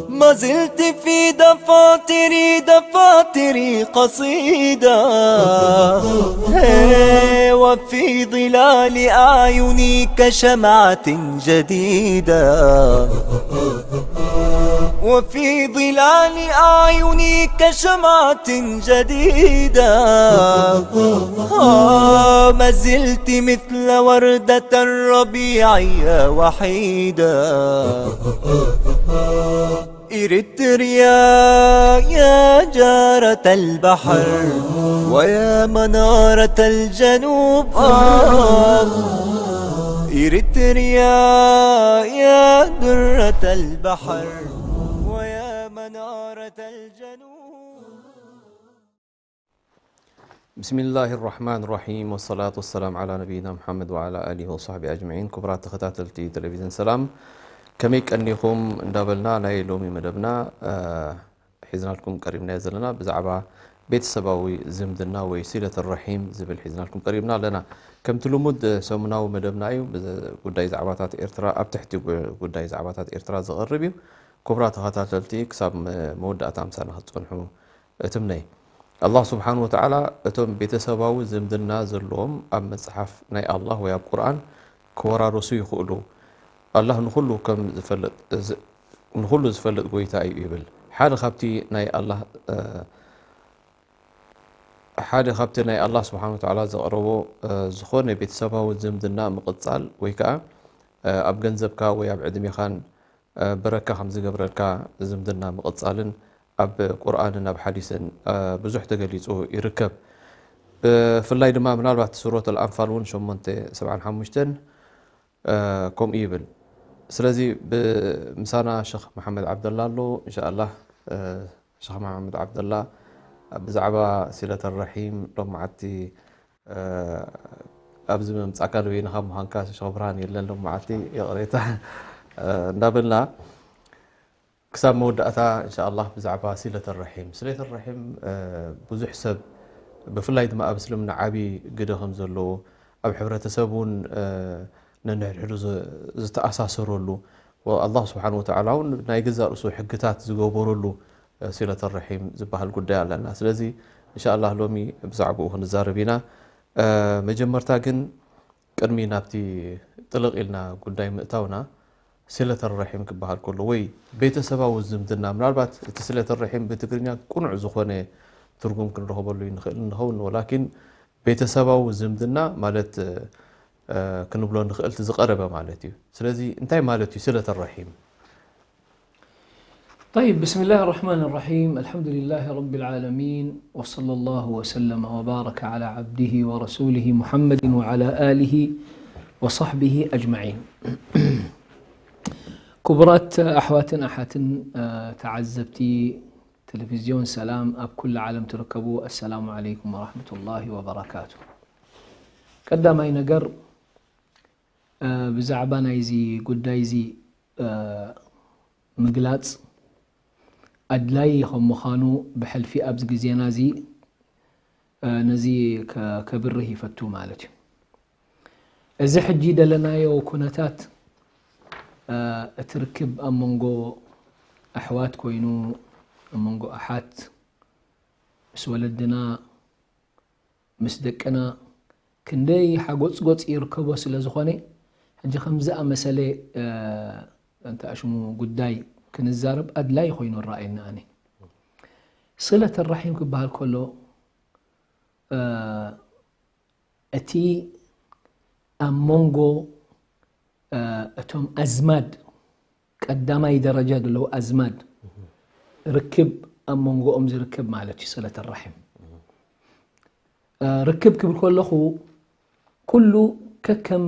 ما زلت في دفاتري، دفاتري قصيدة، هي، وفي ظلال أعيني كشمعة جديدة، وفي ظلال أعيني كشمعة جديدة. آه، ما زلت مثل وردة الربيع يا وحيدة. إريتريا يا جارة البحر ويا منارة الجنوب، آه. إريتريا يا درة البحر ويا منارة الجنوب. بسم الله الرحمن الرحيم، والصلاة والسلام على نبينا محمد وعلى آله وصحبه أجمعين። ክቡራት ተኸታተልቲ ቴሌቪዥን ሰላም፣ ከመይ ቀኒኹም እንዳበልና ናይ ሎሚ መደብና፣ እ፣ ሒዝናልኩም ቀሪብናዮ ዘለና ብዛዕባ ቤተሰባዊ ዝምድና ወይ ሲለት ረሒም ዝብል ሒዝናልኩም ቀሪብና ኣለና። ከምቲ ልሙድ ሰሙናዊ መደብና እዩ። ብዘ-፣ ጉዳይ ዛዕባታት ኤርትራ፣ ኣብ ትሕቲ ጉ-፣ ጉዳይ ዛዕባታት ኤርትራ ዝቐርብ እዩ። ክቡራት ተኸታተልቲ፣ ክሳብ መ-፣ መወዳእታ ምሳና ክትጸንሑ እትምነይ። ኣላህ ስብሓን ወተዓላ እቶም ቤተሰባዊ ዝምድና ዘለዎም ኣብ መጽሓፍ ናይ ኣላህ ወይ ኣብ ቁርኣን ክወራረሱ ይኽእሉ። ኣላህ ንኹሉ ከም ዝፈልጥ፣ ዝ-፣ ንኹሉ ዝፈልጥ ጎይታ እዩ ይብል። ሓደ ካብቲ ናይ ኣላህ፣ እ፣ ሓደ ካብቲ ናይ ኣላህ ስብሓን ወተዓላ ዘቕረቦ፣ እ፣ ዝኾነ ቤተሰባዊ ዝምድና ምቕጻል ወይ ከኣ፣ እ፣ ኣብ ገንዘብካ ወይ ኣብ ዕድሜኻን በረካ ከም ዝገብረልካ ዝምድና ምቕጻልን ኣብ ቁርኣንን ኣብ ሓዲስን ብዙሕ ተገሊጹ ይርከብ። ብፍላይ ድማ ምናልባት ሱረት ኣልኣንፋል እውን ሸሞንተ ሰብዓን ሓሙሽተን ከምኡ ይብል። ስለዚ ብምሳና ሸኽ መሓመድ ዓብደላ ኣሎ። እንሻኣላህ ሸኽ መሓመድ ዓብደላ ብዛዕባ ሲለት ረሒም ሎማዓቲ ኣብዚ ምምጻእካ ንበይንኻ ምዃንካ ሸኽ ብርሃን የለን ሎም መዓልቲ ይቕሬታ እንዳበልና ክሳብ መወዳእታ እንሻኣላህ ብዛዕባ ሲለት ረሒም። ሲለት ረሒም ብዙሕ ሰብ ብፍላይ ድማ ኣብ እስልምና ዓቢ ግደ ከም ዘለዎ ኣብ ሕብረተሰብ እውን ነንሕድሕዱ ዝተኣሳሰረሉ ኣላህ ስብሓን ወተዓላ እውን ናይ ገዛእ ርእሱ ሕግታት ዝገበረሉ ሲለት ረሒም ዝበሃል ጉዳይ ኣለና። ስለዚ እንሻኣላህ ሎሚ ብዛዕባኡ ክንዛረብ ኢና። መጀመርታ ግን ቅድሚ ናብቲ ጥልቕ ኢልና ጉዳይ ምእታውና ሲለት ረሒም ክበሃል ከሎ ወይ ቤተሰባዊ ዝምድና ምናልባት እቲ ሲለት ረሒም ብትግርኛ ቅኑዕ ዝኾነ ትርጉም ክንረኽበሉ ንኽእል ንኸውን ወላኪን ቤተሰባዊ ዝምድና ማለት ክንብሎ ንኽእል እቲ ዝቐረበ ማለት እዩ። ስለዚ እንታይ ማለት እዩ ሲለት ረሒም? طيب، بسم الله الرحمن الرحيم. الحمد لله رب العالمين، وصلى الله وسلم وبارك على عبده ورسوله محمد وعلى آله وصحبه أجمعين. ክቡራት ኣሕዋትን ኣሓትን ተዓዘብቲ ቴሌቪዝዮን ሰላም ኣብ ኩሉ ዓለም ትርከቡ፣ ኣሰላሙ ዓለይኩም ወራሕመቱላሂ ወበረካቱ። ቀዳማይ ነገር ብዛዕባ ናይዚ ጉዳይ እዚ ምግላጽ ኣድላዪ ከም ምዃኑ ብሕልፊ ኣብዚ ግዜና እዚ ነዚ ከብርህ ይፈቱ ማለት እዩ። እዚ ሕጂ ደለናዮ ኩነታት እቲ ርክብ ኣብ መንጎ ኣሕዋት ኮይኑ ኣብ መንጎ ኣሓት ምስ ወለድና ምስ ደቅና ክንደይ ሓጎጽጎጽ ይርከቦ ስለ ዝኾነ ሕጂ ከም ዝኣመሰለ እንተ ኣሽሙ ጉዳይ ክንዛረብ ኣድላይ ኮይኑ ይረኣየኒ። ኣነ ስለት ራሒም ክበሃል ከሎ እቲ ኣብ መንጎ እቶም ኣዝማድ ቀዳማይ ደረጃ ዘለዉ ኣዝማድ ርክብ ኣብ መንጎኦም ዝርከብ ማለት እዩ። ስለት ራሒም ርክብ ክብል ከለኹ ኩሉ ከከም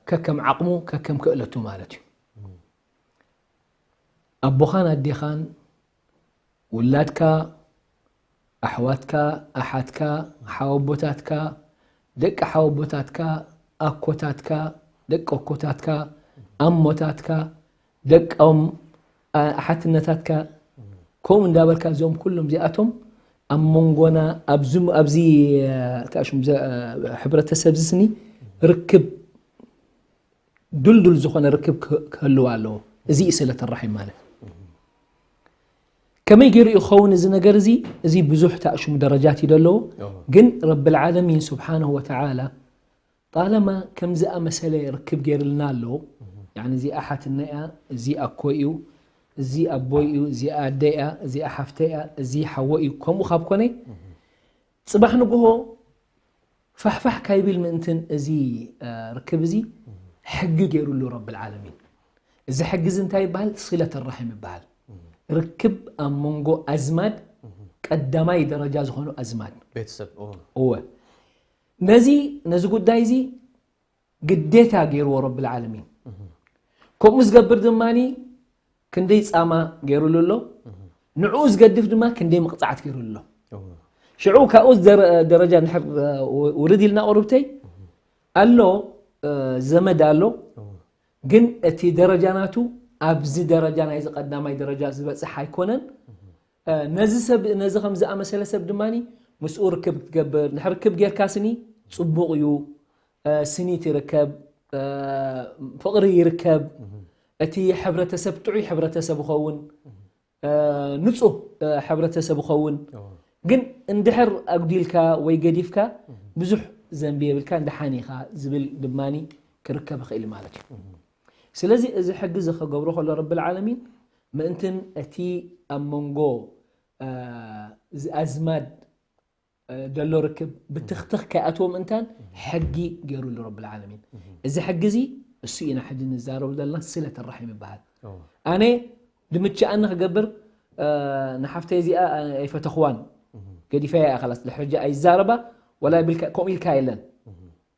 ከከም ዓቕሙ ከከም ክእለቱ ማለት እዩ። ኣቦኻን ኣዴኻን ውላድካ፣ ኣሕዋትካ፣ ኣሓትካ፣ ሓወቦታትካ፣ ደቂ ሓወቦታትካ፣ ኣኮታትካ፣ ደቂ ኣኮታትካ፣ ኣሞታትካ፣ ደቆም፣ ኣሓትነታትካ፣ ከምኡ እንዳበልካ እዚኦም ኩሎም እዚኣቶም ኣብ መንጎና ኣብዚ ኣብዚ ሕብረተሰብ ዝስኒ ርክብ ድልዱል ዝኾነ ርክብ ክህልው ኣለዎ። እዚ እዩ ስለት ራሒም ማለት። ከመይ ገይሩ ይኸውን እዚ ነገር እዚ? እዚ ብዙሕ ታእሽሙ ደረጃት እዩ ዘለዎ። ግን ረብል ዓለሚን ስብሓንሁ ወተዓላ ጣለማ ከምዚ ኣመሰለ ርክብ ገይርልና ኣሎ። ያኒ እዚ ኣሓትና እያ፣ እዚ ኣኮ እዩ፣ እዚ ኣቦይ እዩ፣ እዚ ኣደ እያ፣ እዚ ሓፍተ እያ፣ እዚ ሓወ እዩ። ከምኡ ካብ ኮነ ጽባሕ ንግሆ ፋሕፋሕ ካይብል ምእንትን እዚ ርክብ እዚ ሕጊ ገይሩሉ ረብል ዓለሚን። እዚ ሕጊ እዚ እንታይ ይበሃል? ሲለት ራሒም ይበሃል። ርክብ ኣብ መንጎ ኣዝማድ ቀዳማይ ደረጃ ዝኾኑ ኣዝማድ። ቤተሰብ እወ ነዚ ነዚ ጉዳይ እዚ ግዴታ ገይርዎ ረብል ዓለሚን። ከምኡ ዝገብር ድማ ክንደይ ፃማ ገይሩሉ ኣሎ፣ ንዕኡ ዝገድፍ ድማ ክንደይ መቕፃዕት ገይሩሉ ኣሎ። ሽዑ ካብኡ ደረጃ ንድሕር ውርድ ኢልና ቁርብተይ ኣሎ፣ ዘመድ ኣሎ፣ ግን እቲ ደረጃ ናቱ ኣብዚ ደረጃ ናይዚ ቀዳማይ ደረጃ ዝበፅሕ ኣይኮነን። ነዚ ሰብ ነዚ ከም ዝኣመሰለ ሰብ ድማ ምስኡ ርክብ ክትገብር ንሕርክብ ጌርካ ስኒ ፅቡቕ እዩ። ስኒት ይርከብ፣ ፍቕሪ ይርከብ፣ እቲ ሕብረተሰብ ጥዑይ ሕብረተሰብ ይኸውን፣ ንፁህ ሕብረተሰብ ይኸውን። ግን እንድሕር ኣጉዲልካ ወይ ገዲፍካ ብዙሕ ዘንቢ የብልካ፣ እንድሓን ኢኻ ዝብል ድማ ክርከብ ይኽእል ማለት እዩ። ስለዚ እዚ ሕጊ እዚ ክገብሮ ከሎ ረብል ዓለሚን ምእንትን እቲ ኣብ መንጎ ኣዝማድ ደሎ ርክብ ብትኽትኽ ከይኣትዎም እንታን ሕጊ ገይሩሉ ረብል ዓለሚን። እዚ ሕጊ እዚ እሱ ኢና ሕጂ ንዛረብ ዘለና ስለት ራሒም ይበሃል። ኣነ ድምችኣኒ ክገብር ንሓፍተይ እዚኣ ኣይፈተኽዋን፣ ገዲፈያ እያ ኸላስ ድሕርጃ ኣይዛረባ ወላ ይብልካ፣ ከምኡ ኢልካ የለን።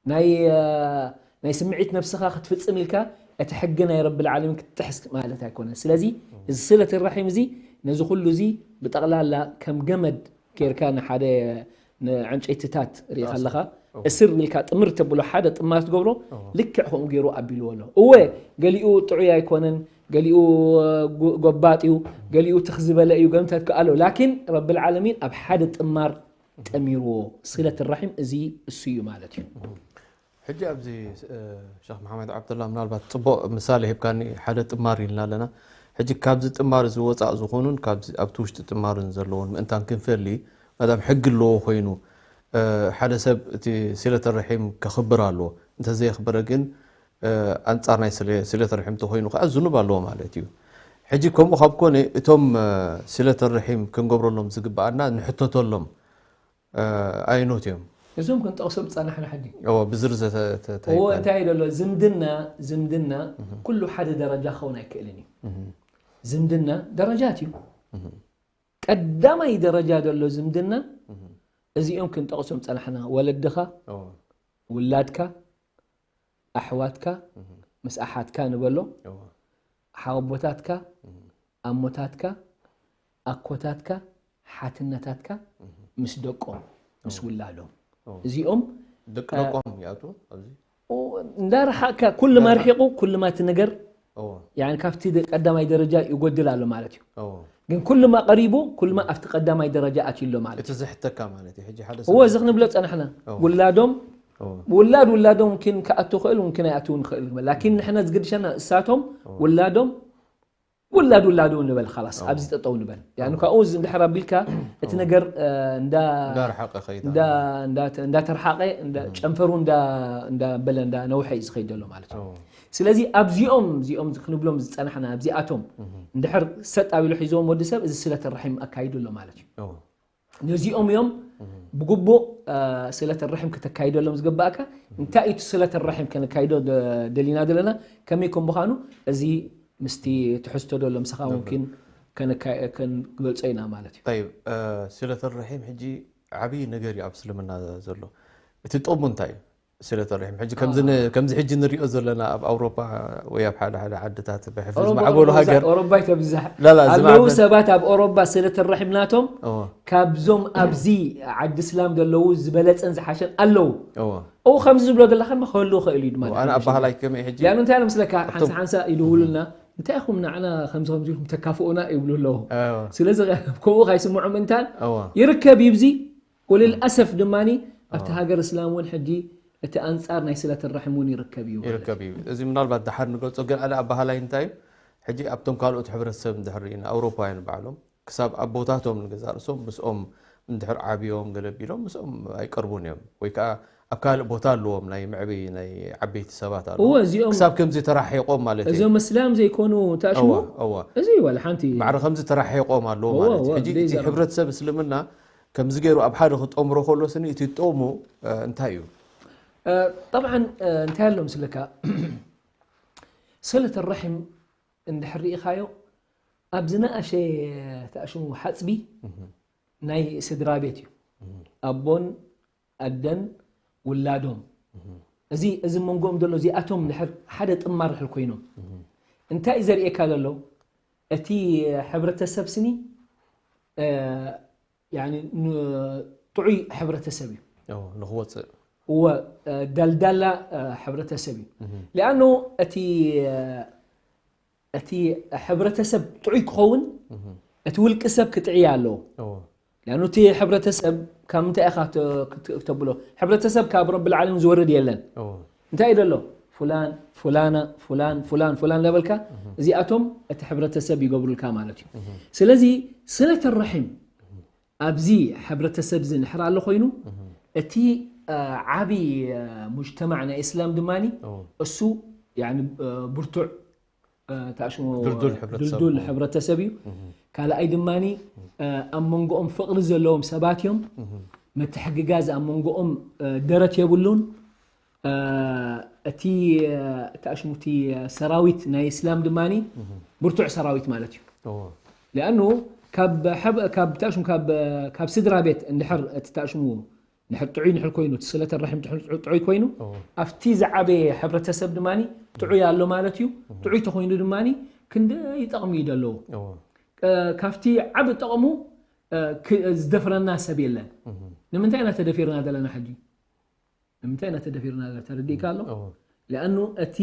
ናይ ናይ ስምዒት ነብስኻ ክትፍጽም ኢልካ እቲ ሕጊ ናይ ረብል ዓለሚን ክትጥሕስ ማለት ኣይኮነን። ስለዚ እዚ ስለት ራሒም እዚ ነዚ ኩሉ እዚ ብጠቕላላ ከም ገመድ ጌርካ ንሓደ ንዕንጨይትታት ሪኢኻ ኣለኻ እስር ኢልካ ጥምር ተብሎ ሓደ ጥማር ትገብሮ ልክዕ ከምኡ ገይሩ ኣቢልዎ ኣሎ። እወ ገሊኡ ጥዑይ ኣይኮነን፣ ገሊኡ ጎባጥ እዩ፣ ገሊኡ ትኽ ዝበለ እዩ፣ ገምታት ኣሎ። ላኪን ረብል ዓለሚን ኣብ ሓደ ጥማር ጠሚርዎ። ስለት ራሒም እዚ እሱ እዩ ማለት እዩ። ሕጂ ኣብዚ ሸኽ መሓመድ ዓብደላ ምናልባት ፅቡቕ ምሳሌ ሂብካኒ፣ ሓደ ጥማር ኢልና ኣለና። ሕጂ ካብዚ ጥማር እዚ ወፃእ ዝኾኑን ኣብቲ ውሽጢ ጥማርን ዘለውን ምእንታን ክንፈሊ መዳም ሕጊ ኣለዎ ኮይኑ ሓደ ሰብ እቲ ስለት ርሒም ከኽብር ኣለዎ። እንተዘየኽበረ ግን ኣንፃር ናይ ስለት ርሒም ተኮይኑ ከዓ ዝኑብ ኣለዎ ማለት እዩ። ሕጂ ከምኡ ካብ ኮነ እቶም ስለት ርሒም ክንገብረሎም ዝግበኣና ንሕተተሎም ኣይኖት እዮም። እዞም ክንጠቕሶም ዝፀናሕና ሕጂ እዎ ብዝርዝር እንታይ ደሎ ዝምድና ዝምድና ኩሉ ሓደ ደረጃ ክኸውን ኣይክእልን እዩ። ዝምድና ደረጃት እዩ። ቀዳማይ ደረጃ ደሎ ዝምድና እዚኦም ክንጠቕሶም ፀናሕና፣ ወለድኻ፣ ውላድካ፣ ኣሕዋትካ፣ ምስ ኣሓትካ ንበሎ፣ ሓወቦታትካ፣ ኣሞታትካ፣ ኣኮታትካ፣ ሓትነታትካ ምስ ደቆም ምስ ውላዶም እዚኦም ደቂ ደቆም ይኣትዉ ኣብዚ እንዳረሓቅካ ኩልማ ርሒቁ ኩልማ እቲ ነገር ካብቲ ቀዳማይ ደረጃ ይጎድል ኣሎ ማለት እዩ። ግን ኩልማ ቀሪቡ ኩልማ ኣብቲ ቀዳማይ ደረጃ ኣትዩ ኣሎ ማለት እዩ። እቲ ዝሕተካ ማለት እዩ። ሕጂ ሓደ ሰብ እዎ እዚ ክንብሎ ጸናሕና ውላዶም ውላድ ውላዶም ኪን ክኣቱ ክእል ውን ክናይ ኣትውን ክእል ላኪን ንሕና ዝግድሸና እሳቶም ውላዶም ውላድ ውላዱ ንበል ላስ ኣብዚ ጠጠው ንበል። ካብኡ እንድሕር ኣቢልካ እቲ ነገር እንዳተርሓቀ ጨንፈሩ እንዳበለ እንዳነውሐ እዩ ዝኸይድ ዘሎ ማለት እዩ። ስለዚ ኣብዚኦም እዚኦም ክንብሎም ዝፀናሕና ኣብዚኣቶም እንድሕር ሰጥ ኣቢሉ ሒዝዎም ወዲ ሰብ እዚ ስለት ርሒም ኣካይዱ ኣሎ ማለት እዩ። ነዚኦም እዮም ብግቡእ ስለት ርሒም ከተካይደሎም ዝግባእካ። እንታይ እዩ ስለት ርሒም ከነካይዶ ደሊና ዘለና ከመይ ከም ምዃኑ እዚ ምስቲ ትሕዝቶ ደሎ ምሳኻ ሙምኪን ክንገልጾ ኢና ማለት እዩ። ጠይብ፣ ስለት ርሒም ሕጂ ዓብዪ ነገር እዩ ኣብ እስልምና ዘሎ። እቲ ጠሙ እንታይ እዩ? ስለተ ርሒም ሕጂ ከምዚ ከምዚ ሕጂ ንሪኦ ዘለና ኣብ ኣውሮፓ ወይ ኣብ ሓደ ሓደ ዓድታት ብሕፍሪ ኦሮባ ዝማዕበሉ ሃገር ኦሮባ ይተብዛሕ ላላ ኣለዉ ሰባት ኣብ ኦሮባ ስለተ ርሒም ናቶም እዎ ካብዞም ኣብዚ ዓዲ እስላም ዘለዉ ዝበለፀን ዝሓሸን ኣለዉ እዎ ኡ ከምዚ ዝብሎ ዘለካ ማ ክህልዉ ክእል እዩ ድማ ኣነ ኣባህላይ ከመይ ሕጂ ያኑ እንታይ ምስለካ ሓንሳ ሓንሳ ይድውሉልና እንታይ ኢኹም ንዓና ከምዚ ከምዚ ኢኹም ተካፍኡና ይብሉ ኣለዉ እዎ ስለዚ ከምኡ ካይስምዖም እንታን እዎ ይርከብ እዩ ብዚ ወልልኣሰፍ ድማ ኣብቲ ሃገር እስላም እውን ሕጂ እቲ ኣንፃር ናይ ስለተ ርሒም እውን ይርከብ እዩ ማለት እዩ። ይርከብ እዩ እዚ ምናልባት ድሓር ንገልፆ ግን ኣነ ኣባህላይ እንታይ እዩ ሕጂ ኣብቶም ካልኦት ሕብረተሰብ እንድሕር ርኢና ኣውሮፓውያን ባዕሎም ክሳብ ኣቦታቶም ንገዛ ርእሶም ምስኦም እንድሕር ዓብዮም ገለ ቢሎም ምስኦም ኣይቀርቡን እዮም ወይ ከዓ ኣብ ካልእ ቦታ ኣለዎም ናይ መዕበይ ናይ ዓበይቲ ሰባት ኣለዉ እዎ እዚኦም ክሳብ ከምዚ ተራሒቆም ማለት እዩ እዞም እስላም ዘይኮኑ ተኣሽሙ እዋ እዋ እዚ ዋላ ሓንቲ ማዕረ ከምዚ ተራሒቆም ኣለዎ እዎ፣ ማለት እዩ እዎ፣ ሕጂ ብዘይ እቲ ዘረባ። ሕብረተሰብ እስልምና ከምዚ ገይሩ ኣብ ሓደ ክጠምሮ ከሎ ስኒ እቲ ጥቕሙ እ፣ እንታይ እዩ እ፣ ጠብዓን እ፣ እንታይ ኣሎ ምስልካ ስለተ ርሒም እንድሕር ርኢኻዮ ኣብ ዝነኣሸ ተኣሽሙ ሓፅቢ ናይ ስድራ ቤት እዩ ኣቦን ኣደን ውላዶም እዚ እዚ መንጎኦም ዘሎ እዚኣቶም ድሕር ሓደ ጥማር ድሕር ኮይኖም እንታይ እዩ ዘርእየካ ዘሎ እቲ ሕብረተሰብ ስኒ እ፣ ያኒ ን- ጥዑይ ሕብረተሰብ እዩ እዎ፣ ንክወፅእ እወ እ፣ ደልዳላ እ፣ ሕብረተሰብ እዩ ሊኣኑ እቲ እ፣ እቲ ሕብረተሰብ ጥዑይ ክኸውን እቲ ውልቂ ሰብ ክጥዕያ ኣለዎ እዎ ሊኣኑ እቲ ሕብረተሰብ ካብ ምንታይ ኢኻ ተ- ክት- ክተብሎ ሕብረተሰብ ካብ ረቢ ልዓለም ዝወርድ የለን እዎ እንታይ እዩ ደሎ ፍላን ፍላና ፍላን ፍላን ፍላን ለበልካ እዚኣቶም እቲ ሕብረተሰብ ይገብሩልካ ማለት እዩ ስለዚ ስለተ ርሒም ኣብዚ ሕብረተሰብ እዚ ንሕር ኣሎ ኮይኑ እቲ እ፣ ዓቢ እ፣ ሙጅተማዕ ናይ እስላም ድማ እዎ እሱ ያኒ እ፣ ብርቱዕ እ፣ ተኣሽሞ ድልዱል ሕብረተሰብ። ድልዱል ሕብረተሰብ እዩ ካልኣይ ድማ እ፣ ኣብ መንጎኦም ፍቕሪ ዘለዎም ሰባት እዮም ምትሕግጋዝ ኣብ መንጎኦም እ፣ ደረት የብሉን እ፣ እቲ እ፣ ተኣሽሙቲ ሰራዊት ናይ እስላም ድማ ብርቱዕ ሰራዊት ማለት እዩ እዎ ሊኣኑ ካብ ሕብ- ካብ ተኣሽሙ ካብ ካብ ስድራ ቤት እንድሕር እቲ ተኣሽሙ ንሕር ጥዑይ ንሕር ኮይኑ እቲ ስለተ ርሒም ጥዑ- ጥዑይ ኮይኑ እዎ ኣብቲ ዝዓበየ ሕብረተሰብ ድማ ጥዑይ ኣሎ ማለት እዩ ጥዑይ ተኮይኑ ድማ ክንደይ ጠቕሚ እዩ ዘለዎ እዎ እ፣ ካብቲ ዓብ ጠቕሙ እ፣ ክ- ዝደፍረና ሰብ የለን ንምንታይ ኢና ተደፊርና ዘለና ሕጂ ንምንታይ ኢና ተደፊርና ዘለና ተረዲእካ ኣሎ እዎ ሊኣኑ እቲ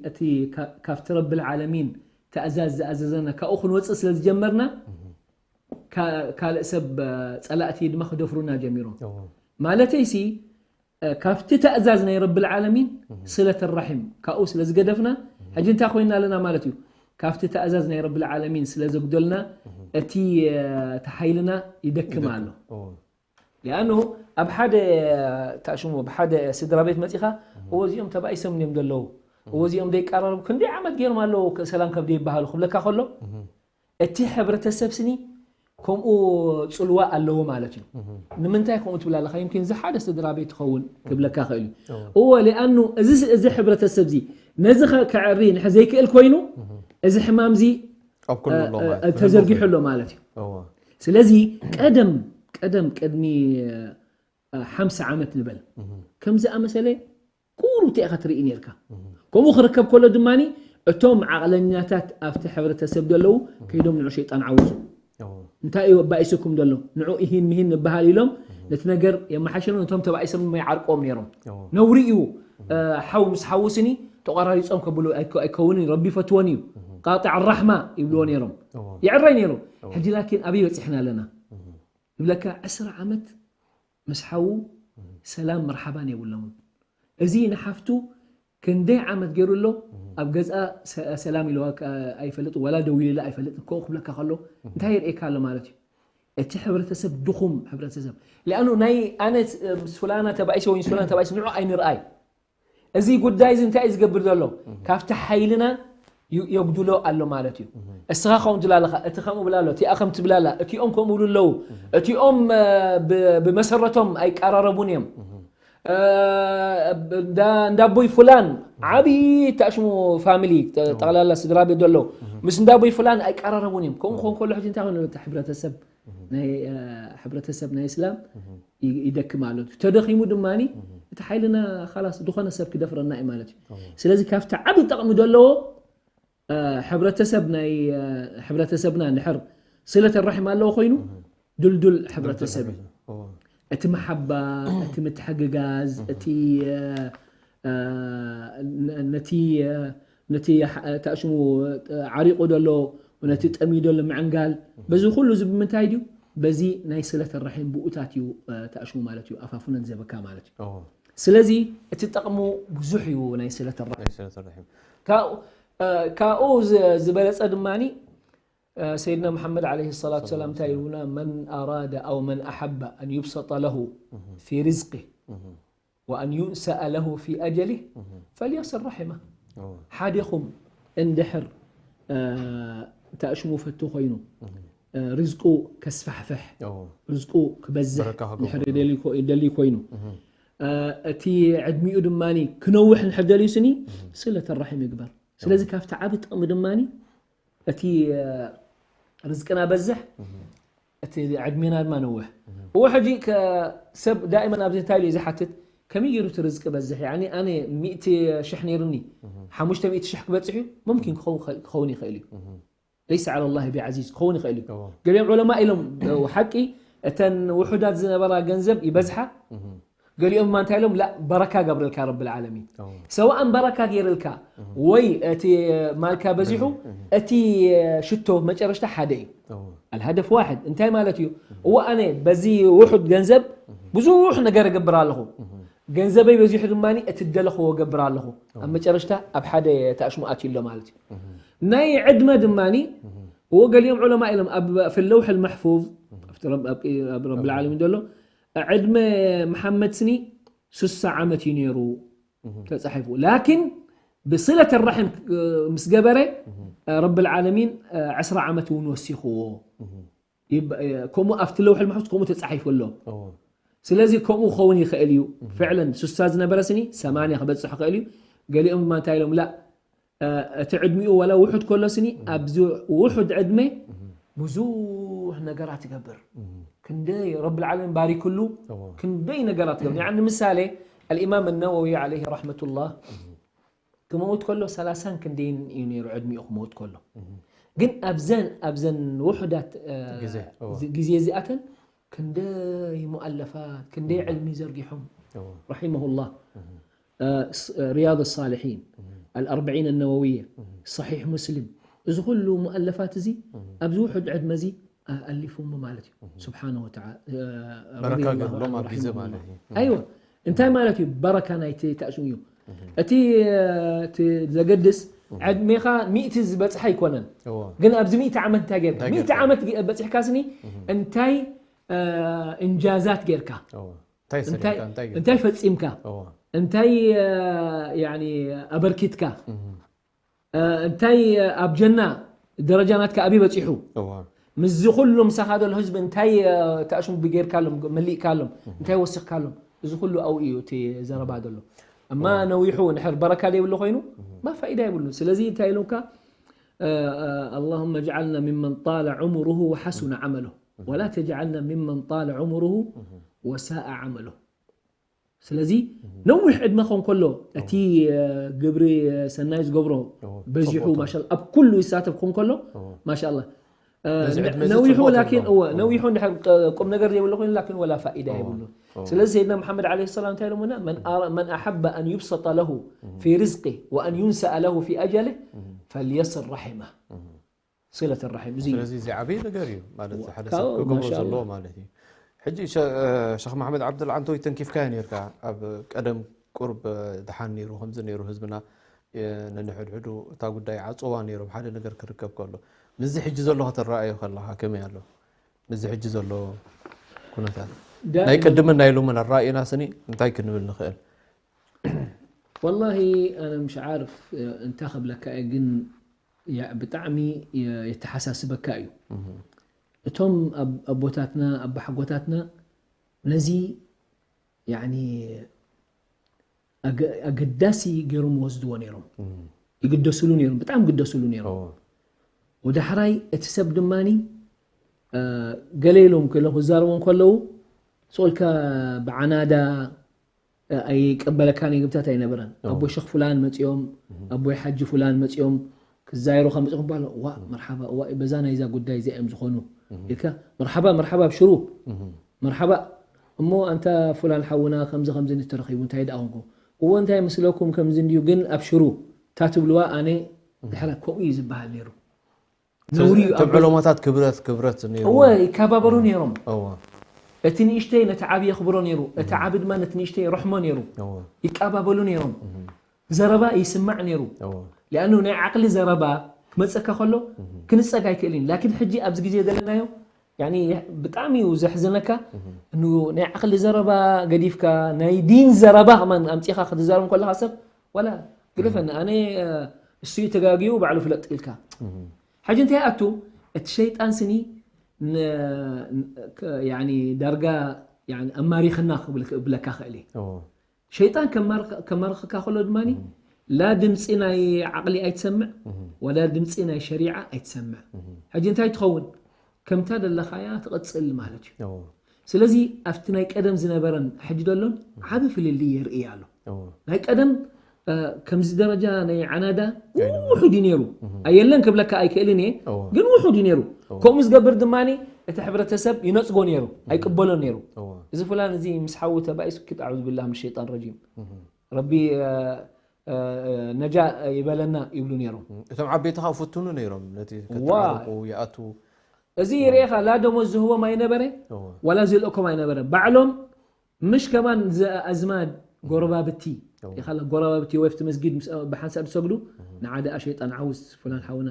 እቲ ካ- ካብቲ ረቢ ልዓለሚን ተእዛዝ ዝኣዘዘና ካብኡ ክንወፅእ ስለ ዝጀመርና ካ- ካልእ ሰብ እ፣ ፀላእቲ ድማ ክደፍሩና ጀሚሮም እዎ ማለተይሲ እ፣ ካብቲ ተእዛዝ ናይ ረቢ ልዓለሚን ስለተ ራሒም ካብኡ ስለ ዝገደፍና ሕጂ እንታይ ኮይና ኣለና ማለት እዩ ካብቲ ተእዛዝ ናይ ረቢ ልዓለሚን ስለ ዘጉደልና እቲ እ፣ እቲ ሓይልና ይደክም ኣሎ እዎ ሊኣኑ ኣብ ሓደ ተኣሽሙ ኣብ ሓደ ስድራ ቤት መፂኻ እዎ እዚኦም ተባኢሶም እዮም ዘለዉ እዎ እዚኦም ደይቀራረቡ ክንደይ ዓመት ገይሮም ኣለዉ ሰላም ከም ደይበሃሉ ክብለካ ከሎ እቲ ሕብረተሰብ ስኒ ከምኡ ፅልዋ ኣለዎ ማለት እዩ ንምንታይ ከምኡ ትብል ኣለካ ይምኪን እዚ ሓደ ስድራ ቤት ትኸውን ክብለካ ክእል እዩ እዎ ሊኣኑ እዚ እዚ ሕብረተሰብ እዚ ነዚ ከ- ከዕሪ ንሕ ዘይክእል ኮይኑ እዚ ሕማም እዚ ኣብ ኩሉ ኣሎ ማለት እዩ። ተዘርጊሑ ኣሎ ማለት እዩ እዎ ስለዚ ቀደም ቀደም ቅድሚ እ፣ ሓምሳ ዓመት ንበል ከም ዝኣመሰለ ቁሩብ እንታይ ኢኻ ትርኢ ነርካ ከምኡ ክርከብ ከሎ ድማ እቶም ዓቕለኛታት ኣብቲ ሕብረተሰብ ዘለዉ ከይዶም ንዑ ሸይጣን ዓውፁ እዎ እንታይ እዩ ኣባኢስኩም ዘሎ ንዑ ኢሂን ምሂን ንበሃል ኢሎም ነቲ ነገር የመሓሸሉ ነቶም ተባኢሶም ድማ ይዓርቅዎም ነይሮም እዎ ነውሪ እዩ እ፣ ሓው ምስ ሓውስኒ ተቆራሪፆም ከብሉ ኣይከ- ኣይከውንን ረቢ ይፈትወን እዩ ቃጢዕ ራሕማ ይብልዎ ነይሮም እዎ ይዕረይ ነይሩ ሕጂ ላኪን ኣበይ በፂሕና ኣለና ይብለካ ዕስራ ዓመት ምስ ሓዉ ሰላም መርሓባን የብሎምን እዚ ንሓፍቱ ክንደይ ዓመት ገይሩ ኣሎ ኣብ ገዝኣ ሰ- ሰላም ኢልዋ ከ- ኣይፈልጥ ወላ ደው ኢልላ ኣይፈልጥ ከምኡ ክብለካ ከሎ እንታይ የርእየካ ኣሎ ማለት እዩ እቲ ሕብረተሰብ ድኹም ሕብረተሰብ ሊኣኑ ናይ ኣነ ምስ ፍላና ተባኢሰ ወይ ምስ ፍላና ተባኢሰ ንዑ ኣይንርኣይ እዚ ጉዳይ እዚ እንታይ እዩ ዝገብር ዘሎ ካብቲ ሓይልና ዩ- የጉድሎ ኣሎ ማለት እዩ እስኻ ከምኡ ትብላ ኣለኻ እቲ ከምኡ ብላ ኣሎ እቲኣ ከም ትብላ ኣላ እቲኦም ከምኡ ብሉ ኣለዉ እቲኦም እ፣ ብ- ብመሰረቶም ኣይቀራረቡን እዮም እ፣ እንዳ- እንዳቦይ ፍላን ዓብዪ ተኣሽሙ ፋሚሊ ጠ- ጠቕላላ ስድራ ቤት ዘለዉ ምስ እንዳቦይ ፍላን ኣይቀራረቡን እዮም ከምኡ ክኾን ከሎ ሕጂ እንታይ ኮይኑ እቲ ሕብረተሰብ ናይ እ፣ ሕብረተሰብ ናይ እስላም ይ- ይደክም ኣሎ ተደኺሙ ድማ እቲ ሓይልና ኻላስ ዝኾነ ሰብ ክደፍረና እዩ ማለት እዩ። ስለዚ ካብቲ ዓቢ ጠቕሚ ዘለዎ፣ እ፣ ሕብረተሰብ ናይ፣ እ፣ ሕብረተሰብና እንድሕር ስለት ራሒም ኣለዎ ኮይኑ፣ ድልዱል ሕብረተሰብ እዩ። እቲ መሓባ፣ እቲ ምትሕግጋዝ፣ እቲ፣ እ፣ እ፣ ነ-፣ ነቲ፣ እ፣ ነቲ ሓ-፣ ታሽሙ፣ እ፣ ዓሪቑ ዘሎ፣ ነቲ ጠምዩ ዘሎ ምዕንጋል፣ በዚ ኩሉ እዚ ብምንታይ ድዩ? በዚ ናይ ስለት ራሒም ብኡታት እዩ፣ እ፣ ታሽሙ ማለት እዩ፣ ኣፋፍነን ዘበካ ማለት እዩ። ስለዚ እቲ ጠቕሙ ብዙሕ እዩ ናይ ስለት ራሒም። ናይ ስለት ራሒም። ካብኡ፣ እ፣ ካብኡ ዝ-፣ ዝበለጸ ድማኒ፣ እ፣ ሰይድና መሓመድ ዓለይሂ ሰላቱ ሰላም እንታይ ኢሉና? "መን ኣራደ ኣው መን ኣሐበ ኣን ዩብሰጠ ለሁ ፊ ሪዝቂ ወኣን ዩንሰአ ለሁ ፊ ኣጀሊህ ፈልየስል ራሒመ." ሓደ ኢኹም እንድሕር፣ እ፣ ታሽሙ ፈቱ ኮይኑ፣ እ፣ ርዝቁ ከስፋሕፍሕ፣ ርዝቁ ክበዝሕ በረካ ክገብር። እንድሕር ይደሊ ኮ-፣ ይደሊ ኮይኑ፣ እ፣ እቲ ዕድሚኡ ድማኒ ክነውሕ እንድሕር ደልዩ ስኒ፣ ስለት ራሒም ይግበር። ስለዚ ካብቲ ዓቢ ጥቕሚ ድማኒ እቲ፣ እ፣ ርዝቅና በዝሕ፣ እቲ ዕድሜና ድማ ነውሕ። እዎ ሕጂ ከ-፣ ሰብ ዳኢመን ኣብዚ እንታይ ኢሉ እዩ ዝሓትት? ከመይ ገይሩ እቲ ርዝቂ በዝሕ? ያኒ ኣነ ሚእቲ ሽሕ ነይሩኒ፣ ሓሙሽተ ሚእቲ ሽሕ ክበጽሕ እዩ? ሙምኪን ክኸውን፣ ክኸውን ይኽእል እዩ። ለይሰ ዓላ ላሂ ቢዓዚዝ፣ ክኸውን ይኽእል እዩ። እዎ። ገሊኦም ዑለማ ኢሎም፣ ሓቂ፣ እተን ውሑዳት ዝነበራ ገንዘብ ይበዝሓ፣ ገሊኦም ድማ እንታይ ኢሎም? ላ፣ በረካ ገብረልካ ረብል ዓለሚን። እዎ። ሰዋእን በረካ ገይርልካ፣ እህ። ወይ እቲ ማልካ በዚሑ፣ እህ። እቲ ሽቶ መጨረሽታ ሓደ እዩ። እዎ። ኣልሃደፍ ዋሕድ። እንታይ ማለት እዩ? እዎ፣ ኣነ በዚ ውሑድ ገንዘብ ብዙሕ ነገር እገብር ኣለኹ። ገንዘበይ በዚሑ ድማ እቲ ደለኽዎ እገብር ኣለኹ። እዎ። ኣብ መጨረሽታ ኣብ ሓደ ታሽሙ ኣትዩ ኣሎ ማለት እዩ። ናይ ዕድመ ድማ፣ እዎ፣ ገሊኦም ዑለማ ኢሎም ኣብ፣ ፊ ለውሕ ልመሕፉዝ፣ ኣብቲ ረብ-፣ ኣብ፣ ኣብ ረብል ዓለሚን ዘሎ፣ ዕድመ መሓመድ ስኒ ስሳ ዓመት እዩ ነይሩ ተጻሒፉ። ላኪን ብስለት ራሒም ምስ ገበረ፣ ረብል ዓለሚን ዕስራ ዓመት እውን ወሲኽዎ። ይብ-፣ ከምኡ ኣብቲ ለውሕ ልመሕፉዝ ከምኡ ተጻሒፉ ኣሎ። እዎ። ስለዚ ከምኡ ክኸውን ይኽእል እዩ። ፍዕለን ስሳ ዝነበረ ስኒ ሰማንያ ክበጽሕ ይኽእል እዩ። ገሊኦም ድማ እንታይ ኢሎም? ላ፣ እ፣ እቲ ዕድሚኡ ዋላ ውሑድ ከሎ ስኒ፣ ኣብዚ ውሑድ ዕድመ ብዙሕ ነገራት ይገብር። ክንደይ ረብል ዓለሚን ባሪክሉ፣ እዎ። ክንደይ ነገራት ይገብር። ያኒ ንምሳሌ፣ ኣልኢማም ነወዊ ዓለይሂ ረሕመቱላህ ክመውት ከሎ ሰላሳን ክንደይን እዩ ነይሩ ዕድሚኡ ክመውት ከሎ። ግን ኣብዘን፣ ኣብዘን ውሑዳት፣ እ፣ ግዜ፣ እዎ። ዚ-፣ ግዜ እዚኣተን ክንደይ ሙኣለፋት፣ ክንደይ ዕልሚ ዘርጊሖም። እዎ። ረሒመሁላህ። እ፣ ስ-፣ ሪያድ ሳሊሒን፣ ኣልኣርበዒን ነወውየ፣ ሰሒሕ ሙስሊም፣ እዚ ኩሉ ሙኣለፋት እዚ ኣብዚ ውሑድ ዕድመ እዚ ኣ-፣ ኣሊፉሞ ማለት እዩ። ስብሓነ ወተዓ-፣ እ፣ በረካ ረዲየላሁ ገይሩሎም ዐንሁ ኣብ ግዜ ረሒመሁላህ። ማለት እዩ። ኣይወ፣ እንታይ ማለት እዩ? በረካ ናይቲ ታእሽሙ እዩ። እቲ፣ እ፣ እቲ ዘገድስ ዕድሜኻ ሚእቲ ዝበጽሐ ኣይኮነን። እዎ። ግን ኣብዚ ሚእቲ ዓመት እንታይ ጌርካ? እንታይ ሚእቲ ጌርካ? ዓመት ገ-፣ በጺሕካ ስኒ እንታይ፣ እ፣ እንጃዛት ጌርካ? እዎ። እንታይ እንታይ፣ ሰሪሕካ? እንታይ ጌርካ? እንታይ ፈጺምካ? እዎ። እንታይ፣ እ፣ ያኒ ኣበርኪትካ? እህ። እ፣ እንታይ፣ እ፣ ኣብ ጀና ደረጃ ናትካ ኣበይ በጺሑ? እዋ። ምስዚ ኩሉ ምሳኻ ዘሎ ህዝቢ እንታይ፣ እ፣ ተኣሽሙ ጌርካሎም፣ መሊእካሎም፣ እንታይ ወሲኽካሎም? እዚ ኩሉ ኣብኡ እዩ እቲ ዘረባ ዘሎ። እማ እዋ። ነዊሑ እንድሕር በረካ ዘይብሉ ኮይኑ፣ ማ ፋኢዳ የብሉን። ስለዚ እንታይ ኢሎምካ? እ፣ እ፣ اللهم اجعلنا ممن طال عمره وحسن عمله ولا تجعلنا ممن طال عمره وساء عمله። ስለዚ ነዊሕ ዕድመ ክኸውን ከሎ፣ እቲ፣ እ፣ ግብሪ፣ እ፣ ሰናይ ዝገብሮ እዎ፣ በዚሑ፣ ጽቡቅ። ማሻላ፣ ኣብ ኩሉ ይሳተፍ ክኸውን ከሎ፣ እዎ። ማሻላ። እ፣ ነዚ ዕድመ እዚ ነዊሑ፣ ጽቡቅ ላኪን፣ ትብሎ። እዎ፣ እዎ። ነዊሑ እንድሕር ቁ-፣ ቁም ነገር ዘይብሉ ኮይኑ፣ ላኪን ወላ ፋኢዳ እዎ፣ የብሉን። እዎ። ስለዚ ሰይድና መሓመድ ዓለይሂ ሰላም እንታይ ኢሎምና? መን ኣራ-፣ መን ኣሐበ ኣን ዩብሰጠ ለሁ ፊ ሪዝቂህ ወኣን ዩንሰአ ለሁ ፊ ኣጀሊህ ፈልየስል ራሒመህ። ስለት ራሒም፣ እዚ እዩ። ስለዚ እዚ ዓብዪ ነገር እዩ ማለት፣ እዋ፣ ሓደ ካብኡ፣ ሰብ ክገብሮ ማሻኣላህ። ዘለዎ ማለት እዩ። ሕጂ ሸ-፣ ሸኽ መሓመድ ዓብደል ዓንቶይ ተንኪፍካዮ ነይርካ። ኣብ ቀደም ቁርብ ደሓን ነይሩ፣ ከምዚ ነይሩ ህዝብና፣ የ-፣ ነንሕድሕዱ እታ ጉዳይ ዓጽዋ ነይሮም፣ ሓደ ነገር ክርከብ ከሎ። ምስዚ ሕጂ ዘሎ ከተረኣዮ ከለኻ ከመይ ኣሎ? ምስዚ ሕጂ ዘሎ ኩነታት። ዳእማ ናይ ቅድምን ናይ ሎምን ኣረኣእና ስኒ እንታይ ክንብል ንኽእል? ወላሂ ኣነ ምሽ ዓርፍ፣ እ፣ እንታይ ክብለካ እየ፣ ግን ያ-፣ ብጣዕሚ የ-፣ የተሓሳስበካ እዩ። እህ። እቶም ኣብ-፣ ኣቦታትና፣ ኣባሓጎታትና ነዚ፣ ያኒ፣ ኣገ-፣ ኣገዳሲ ገይሮም ይወስድዎ ነይሮም። እህ። ይግደስሉ ነይሮም፣ ብጣዕሚ ይግደስሉ ነይሮም። እዎ። ወዳሕራይ እቲ ሰብ ድማኒ፣ እ፣ ገለ ኢሎም ከሎ ክዛረቡ እንከለዉ፣ ስኦልካ ብዓናዳ፣ ኣይቀበለካን፣ የግብታት ኣይነበረን። ኣቦይ ሸኽ ፍላን መጺኦም፣ ኣቦይ ሓጂ ፍላን መጺኦም ክዛይሩ ከመጽኹም ባሎ፣ ዋ መርሓባ፣ ዋ በዛ ናይዛ ጉዳይ እዚኣ እዮም ዝኾኑ ኢልካ፣ መርሓባ መርሓባ፣ ኣብሽሩ መርሓባ። እሞ ኣንታ ፍላን ሓውና ከምዚ ከምዚ እንተረኺቡ እንታይ ደኣ ኾንኩ? እዎ እንታይ ምስለኩም ከምዚ እንድዩ፣ ግን ኣብሽሩ እታ ትብልዋ ኣነ ድሕረ ከምኡ እዩ ዝበሃል ነይሩ። ነውሪ እዩ። ኣብ ተብዕሎማታት ክብረት ክብረት ነይሩ። እወ ይከባበሩ ነይሮም። እወ እቲ ንእሽተይ ነቲ ዓብዪ የኽብሮ ነይሩ፣ እቲ ዓቢ ድማ ነቲ ንእሽተይ ይረሕሞ ነይሩ። እወ ይቀባበሉ ነይሮም። ዘረባ ይስማዕ ነይሩ። እወ ሊኣኑ ናይ ዓቕሊ ዘረባ ክመፀካ ከሎ ክንፀግ ኣይክእልን እዩ። ላኪን ሕጂ ኣብዚ ግዜ ዘለናዮ ያኒ ብጣዕሚ እዩ ዘሕዝነካ። ኑ ናይ ዓቕሊ ዘረባ ገዲፍካ ናይ ዲን ዘረባ ከማን ኣምፂኻ ክትዛረብ ከለኻ ሰብ ዋላ ግደፈኒ ኣነ እሱ እዩ ተጋግዩ ባዕሉ ፍለጥ ኢልካ። ሕጂ እንታይ ኣቱ እቲ ሸይጣን ስኒ ን- ን- ክ- ያኒ ዳርጋ ያኒ ኣማሪኽና ክብል ክብለካ ክእል እየ። ሸይጣን ከማርኸ- ከማርኸካ ከሎ ድማ ላ ድምፂ ናይ ዓቕሊ ኣይትሰምዕ፣ ወላ ድምፂ ናይ ሸሪዓ ኣይትሰምዕ። ሕጂ እንታይ ትኸውን? ከምታ ደለኻያ ትቐፅል ማለት እዩ። ስለዚ ኣብቲ ናይ ቀደም ዝነበረን ሕጂ ደሎን ዓቢ ፍልልይ የርእይ ኣሎ። ናይ ቀደም ከምዚ ደረጃ ናይ ዓናዳ ውሑድ እዩ ነይሩ። ኣየለን ክብለካ ኣይክእልን እየ፣ ግን ውሑድ እዩ ነይሩ። ከምኡ ዝገብር ድማ እቲ ሕብረተሰብ ይነፅጎ ነይሩ፣ ኣይቅበሎን ነይሩ። እዚ ፍላን እዚ ምስ ሓዉ ተባኢሱ ክድ ኣዑዝ ብላ ምን ሸይጣን ረጂም፣ ረቢ ነጃ ይበለና ይብሉ ነይሮም። እቶም ዓበይቲ ከዓ ፍትኑ ነይሮም ነቲ ዋ። ከተዓርቁ ይኣቱ። እዚ ርኤኻ ላ ደሞዝ ዝህቦም ኣይነበረ፣ ዋላ ዝልእኮም ኣይነበረ። ባዕሎም ምሽ ከማን ኣዝማድ ጎረባብቲ ኢኻ ጎረባብቲ ወይ ኣብቲ መስጊድ ምስ ብሓንሳብ ዝሰግዱ ንዓ ደኣ ሸይጣን ዓውስ ፍላን ሓውና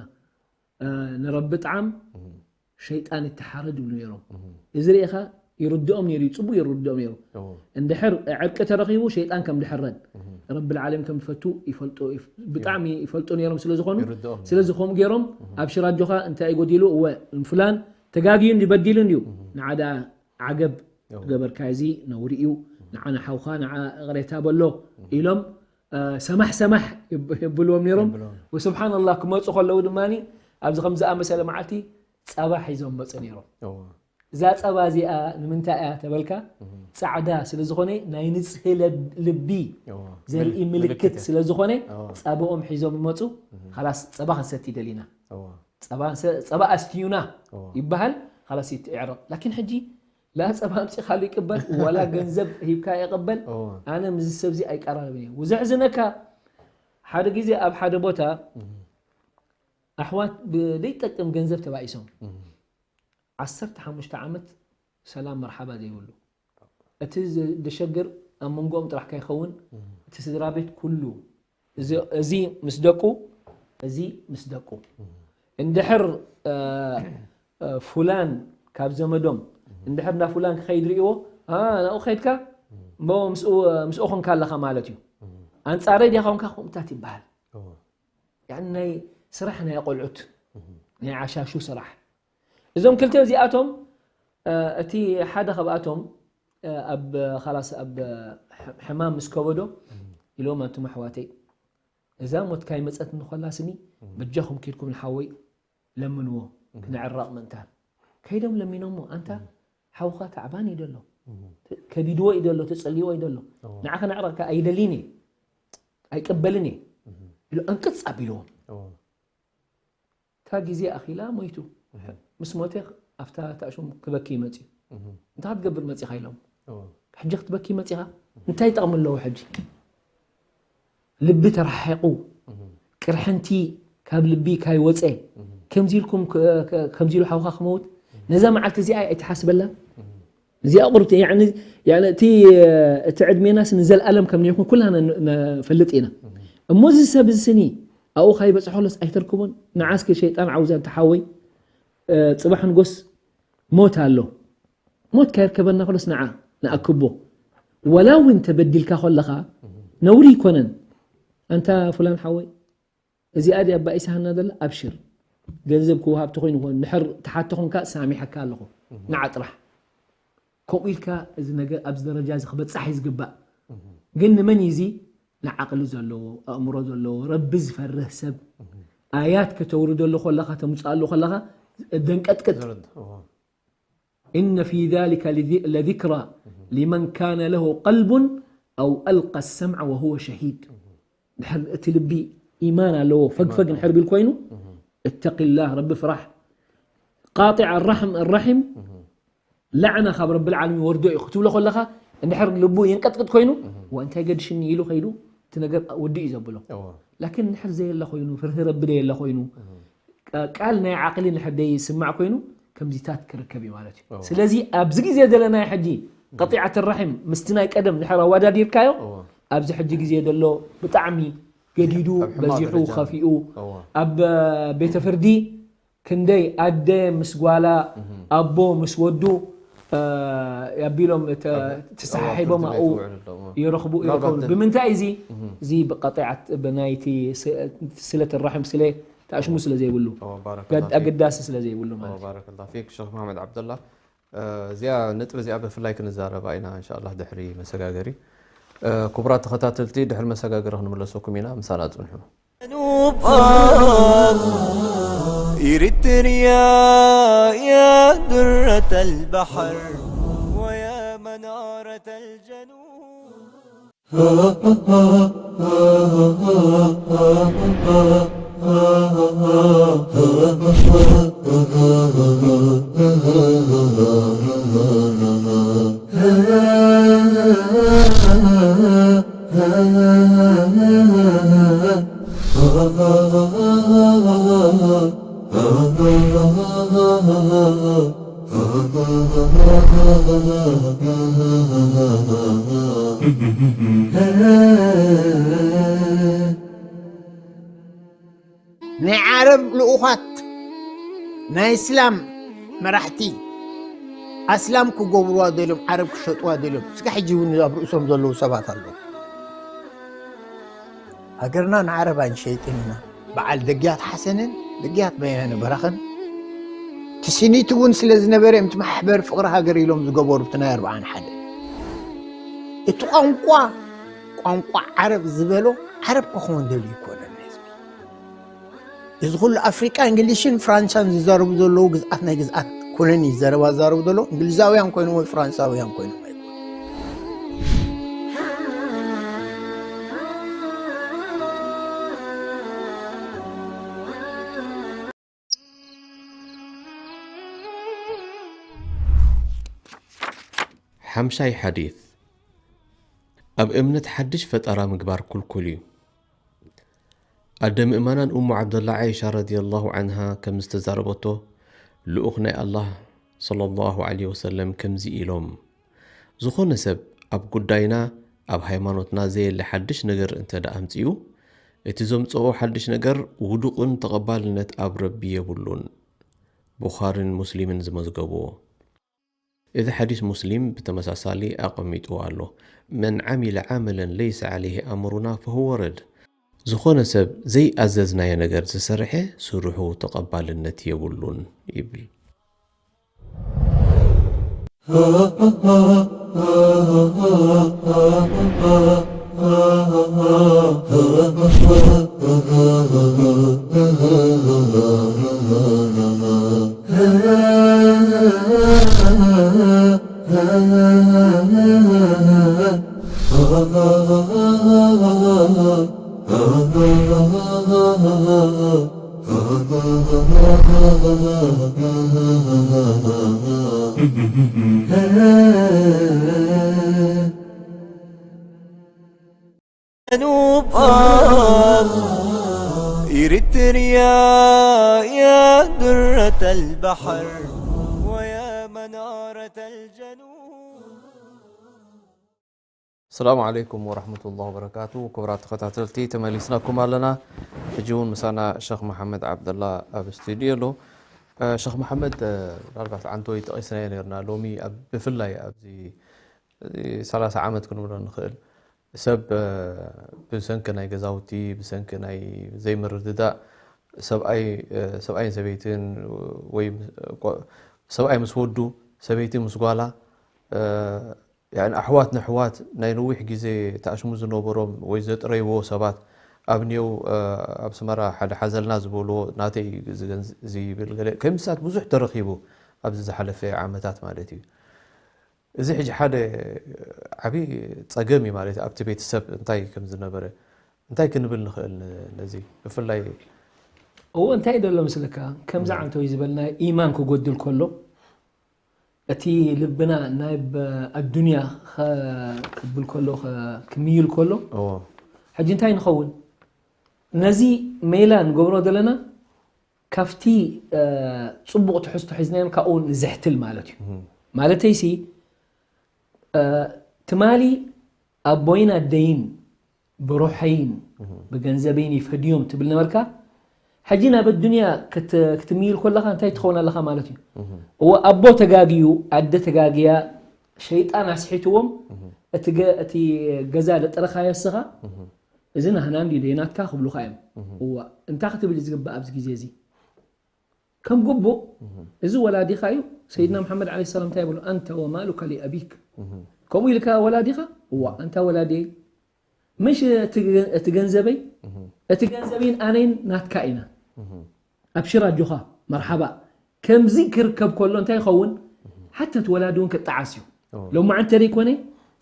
ንረቢ ጣዓም ሸይጣን ይተሓረድ ይብሉ ነይሮም። እዚ ርኢኻ ይርድኦም ነይሩ እዩ፣ ጽቡቅ ይርድኦም ነይሩ። እንድሕር ዕርቂ ተረኺቡ ሸይጣን ከም ድሕረድ ረቢ ልዓለም ከም ዝፈቱ ይፈልጡ፣ ብጣዕሚ ይፈልጡ ነይሮም ስለ ዝኾኑ ስለዚ ከምኡ ገይሮም ኣብ ሽራጆኻ እንታይ ጎዲሉ እወ ፍላን ተጋግዩ እንዲ በዲሉ እንዲዩ ንዓ ደኣ ዓገብ ገበርካ እዚ ነውሪ እዩ፣ ንዓ ንሓውኻ ንዓ ቅሬታ በሎ ኢሎም ሰማሕ ሰማሕ የብልዎም ነይሮም። ወስብሓንላህ ክመፁ ከለዉ ድማ ኣብዚ ከም ዝኣመሰለ መዓልቲ ፀባ ሒዞም መፁ ነይሮም። እዛ ፀባ እዚኣ ንምንታይ እያ ተበልካ? ፃዕዳ ስለ ዝኾነ ናይ ንፅሂ ልቢ ዘርኢ ምልክት ስለ ዝኾነ ፀባኦም ሒዞም ይመፁ። ካላስ ፀባ ክንሰቲ ደሊና፣ ፀባ ኣስትዩና ይበሃል። ካላስ ይትዕረቕ። ላኪን ሕጂ ላ ፀባ ኣምፂኻሉ ይቅበል ዋላ ገንዘብ ሂብካ ይቅበል። ኣነ ምዚ ሰብዚ ኣይቀራረብን እየ። ውዘሕዝነካ ሓደ ግዜ ኣብ ሓደ ቦታ ኣሕዋት ብደይጠቅም ገንዘብ ተባኢሶም ዓሰርተ ሓሙሽተ ዓመት ሰላም መርሓባ ዘይብሉ እቲ ደሸግር ኣብ መንጎኦም ጥራሕ ከይኸውን እቲ ስድራ ቤት ኩሉ እዚ ምስ ደቁ እዚ ምስ ደቁ እንድሕር ፉላን ካብ ዘመዶም እንድሕር እንዳ ፉላን ክኸይድ ርእዎ ናብኡ ከይድካ እሞ ምስኡ ኮንካ ኣለኻ ማለት እዩ። ኣንጻረይ ዲኻ ኮንካ ከምኡታት ይበሃል። ናይ ስራሕ ናይ ኣቆልዑት ናይ ዓሻሹ ስራሕ። እዞም ክልተ እዚኣቶም እቲ ሓደ ካብኣቶም ኣብ ኻላስ ኣብ ሕማም ምስ ከበዶ ኢሎም ኣንቱም ኣሕዋተይ እዛ ሞት ካይመፀት እንኾላ ስኒ በጃኹም ኬድኩም ንሓወይ ለምንዎ ክነዕረቕ ምእንታን ከይዶም ለሚኖሞ ኣንታ ሓውኻ ታዕባን እዩ ደሎ ከቢድዎ እዩ ደሎ ተፀልይዎ እዩ ደሎ ንዓ ክነዕረቕካ ኣይደሊን እየ ኣይቅበልን እየ ኢሉ ዕንቅፅ ኣቢልዎም። እታ ግዜ ኣኺላ ሞይቱ ምስ ሞተ ኣብታ ታእሹም ክበኪ ይመፅዩ እንታይ ክትገብር መፂኻ ኢሎም ሕጂ ክትበኪ መፂኻ እንታይ ይጠቕሚ ኣለዎ ሕጂ ልቢ ተረሓሒቑ ቅርሕንቲ ካብ ልቢ ካይወፀ ከምዚ ኢልኩም ከምዚ ኢሉ ሓውኻ ክመውት ነዛ መዓልቲ እዚኣ ኣይትሓስበላ እዚኣ ቁርብቲ ያኒ ያኒ እቲ እቲ ዕድሜናስ ንዘልኣለም ከም ንይኹን ኩላና ንፈልጥ ኢና እሞ እዚ ሰብ እዚ ስኒ ኣብኡ ካይበፅሖሎስ ኣይተርክቦን ንዓስኪ ሸይጣን ዓውዛ ተሓወይ ፅባሕ ንጎስ ሞት ኣሎ ሞት ካይርከበና ከሎስ ንዓ ንኣክቦ ወላ እውን ተበዲልካ ከለኻ ነውሪ ይኮነን ኣንታ ፍላን ሓወይ እዚኣ ድያ ኣባኢሳሃና ዘላ ኣብሽር ገንዘብ ክወሃብ ተኮይኑ ኮን ድሕር ተሓተ ኮንካ ሳሚሐካ ኣለኹ ንዓ ጥራሕ ከምኡ ኢልካ እዚ ነገር ኣብዚ ደረጃ እዚ ክበፃሕ እዩ ዝግባእ ግን ንመን እዩ እዚ ንዓቕሊ ዘለዎ ኣእምሮ ዘለዎ ረቢ ዝፈርህ ሰብ ኣያት ከተውርደሉ ከለኻ ተምፅኣሉ ከለኻ ደንቀጥቅጥ إن في ذلك لذكرى لمن كان له قلب أو ألقى السمع وهو شهيد. ድሕር እቲ ልቢ ኢማን ኣለዎ ፈግፈግ እንድሕር ቢል ኮይኑ እተቂላህ ረቢ ፍራሕ። ቃጢዕ ኣራሕም ኣራሒም ላዕና ካብ ረብል ዓለሚን ወርዶ እዩ ክትብሎ ከለኻ እንድሕር ልቡ የንቀጥቅጥ ኮይኑ ወእንታይ ገድሽኒ ኢሉ ከይዱ እቲ ነገር ውድእ እዩ ዘብሎ። ላኪን እንድሕር ዘየለ ኮይኑ ፍርሂ ረቢ ዘየለ ኮይኑ ቃል ናይ ዓቕሊ ንሕደይ ስማዕ ኮይኑ ከምዚታት ክርከብ እዩ ማለት እዩ። ስለዚ ኣብዚ ግዜ ዘለናዮ ሕጂ ቀጢዓት ራሒም ምስቲ ናይ ቀደም ንሕር ኣወዳዲርካዮ ኣብዚ ሕጂ ግዜ ዘሎ ብጣዕሚ ገዲዱ በዚሑ ከፊኡ ኣብ ቤተ ፍርዲ ክንደይ ኣደ ምስ ጓላ ኣቦ ምስ ወዱ ኣቢሎም ተሰሓሒቦም ኣብኡ ይረኽቡ ይርከቡ። ብምንታይ እዚ እዚ ብቀጢዓት ብናይቲ ስለት ራሒም ስለ ተኣሽሙ ስለ ዘይብሉ ኣገዳሲ ስለ ዘይብሉ ማለት እዩ። ባረከላ ፊክ ሸኽ መሓመድ ዓብደላ። እዚኣ ነጥቢ እዚኣ ብፍላይ ክንዛረባ ኢና እንሻላ ድሕሪ መሰጋገሪ። ክቡራት ተኸታተልቲ ድሕሪ መሰጋገሪ ክንምለሰኩም ኢና፣ ምሳና ፅንሑ። جنوب آه إريتريا يا درة البحر ويا منارة الجنوب. ናይ ዓረብ ልኡኻት ናይ እስላም መራሕቲ ኣስላም ክገብርዋ ደልዮም ዓረብ ክሸጥዋ ደልዮም እስካ ሕጂ እውን ኣብ ርእሶም ዘለዉ ሰባት ኣለዉ። ሃገርና ንዓረብ ኣይንሸይጥን ኢና። በዓል ደግያት ሓሰንን ደግያት በየነ በራኽን ትስኒት እውን ስለ ዝነበረ እዮም እቲ ማሕበር ፍቕሪ ሃገር ኢሎም ዝገበሩ እቲ ናይ ኣርብዓን ሓደ እቲ ቋንቋ ቋንቋ ዓረብ ዝበሎ ዓረብ ክኸውን ደልዩ ይኮነን ህዝቢ እዚ ኩሉ ኣፍሪቃ እንግሊሽን ፍራንሳን ዝዛረቡ ዘለዉ ግዝኣት ናይ ግዝኣት ኩነን እዩ ዘረባ ዝዛረቡ ዘለዉ እንግሊዛውያን ኮይኖም ወይ ፍራንሳውያን ኮይኖም ኣይኮኑ ሓምሻይ ሓዲት ኣብ እምነት ሓድሽ ፈጠራ ምግባር ኩልኩል እዩ። ኣደ ምእመናን ኡሙ ዓብደላ ዓይሻ ረዲየላሁ ዓንሃ ከም ዝተዛረበቶ ልኡኽ ናይ ኣላህ ሰለላሁ ዓለይሂ ወሰለም ከምዚ ኢሎም ዝኾነ ሰብ ኣብ ጉዳይና ኣብ ሃይማኖትና ዘየለ ሓድሽ ነገር እንተ ደኣ ኣምጺኡ እቲ ዘምጽኦ ሓድሽ ነገር ውዱቕን ተቐባልነት ኣብ ረቢ የብሉን። ቡኻርን ሙስሊምን ዝመዝገብዎ። እዚ ሓዲስ ሙስሊም ብተመሳሳሊ ኣቐሚጥዎ ኣሎ፣ መን ዓሚለ ዓመለን ለይሰ ዓለይህ ኣምሩና ፈሁወ ረድ፣ ዝኾነ ሰብ ዘይኣዘዝናዮ ነገር ዝሰርሐ ስርሑ ተቐባልነት የብሉን ይብል። جنوب آه إريتريا يا درة البحر ويا منارة الجنوب. السلام عليكم ورحمة الله وبركاته. ክቡራት ተኸታተልቲ ተመሊስናኩም ኣለና። ሕጂ እውን ምሳና ሸኽ መሓመድ ዓብደላ ኣብ ስቱዲዮ ኣሎ። ሸኽ መሓመድ ምናልባት ዓንተወይ ጠቒስናዮ ነርና ሎሚ ብፍላይ ኣብዚ ሰላሳ ዓመት ክንብሎ ንኽእል ሰብ ብሰንኪ ናይ ገዛውቲ ብሰንኪ ናይ ዘይምርድዳእ ሰብኣይን ሰበይትን ወይ ሰብኣይ ምስ ወዱ ሰበይቲ ምስ ጓላ ኣሕዋት ንኣሕዋት ናይ ነዊሕ ግዜ ተኣሽሙ ዝነበሮም ወይ ዘጥረይዎ ሰባት ኣብ ኔው ኣብ ኣስመራ ሓደ ሓዘልና ዝበልዎ ናተይ ዝብል ገለ ከምስታት ብዙሕ ተረኺቡ ኣብዚ ዝሓለፈ ዓመታት ማለት እዩ። እዚ ሕጂ ሓደ ዓብዪ ጸገም እዩ ማለት እዩ። ኣብቲ ቤተሰብ እንታይ ከም ዝነበረ እንታይ ክንብል ንኽእል ን-፣ ነዚ ብፍላይ እዎ እንታይ ደሎ ምስልካ ከምዚ ዓንተዊ ዝበልና ኢማን ክጎድል ከሎ እቲ ልብና ናይ ብ-፣ ኣዱንያ ኸ-፣ ክብል ከሎ ኸ-፣ ክምይል ከሎ እዎ ሕጂ እንታይ ንኸውን ነዚ ሜላ ንገብሮ ዘለና ካብቲ እ፣ ጽቡቕ ትሕዝቶ ሒዝናዮም ካብኡ ንዝሕትል ማለት እዩ። ማለተይሲ እ፣ ትማሊ ኣቦይን ኣደይን ብሩሐይን ብገንዘበይን ይፈድዮም ትብል ነበርካ። ሕጂ ናብ ኣዱንያ ክት-፣ ክትምይል ከለኻ እንታይ ትኸውን ኣለኻ ማለት እዩ። እዎ ኣቦ ተጋግዩ፣ ኣደ ተጋግያ፣ ሸይጣን ኣስሒትዎም እቲ ገ-፣ እቲ ገዛ ደጥረኻዮ እስኻ እዚ ናህና እንዲ ደይ ናትካ ክብሉኻ እዮም። እዋ እንታይ ክትብል እዩ ዝግባእ ኣብዚ ግዜ እዚ ከም ግቡእ እዚ ወላዲኻ እዩ። ሰይድና መሓመድ ዓለይሂ ሰላም እንታይ ይብሉ? ኣንተ ወማሉካ ሊኣቢክ። ከምኡ ኢልካ ወላዲኻ እዋ ኣንታ ወላዲየይ ምሽ እቲ ገ-፣ እቲ ገንዘበይ እቲ ገንዘበይን ኣነይን ናትካ ኢና። ኣብሽር ኣጆኻ መርሓባ። ከምዚ ክርከብ ከሎ እንታይ ይኸውን? ሓታ እቲ ወላዲ እውን ክጠዓስ እዩ። ሎማዓንቲ ተደይኮነ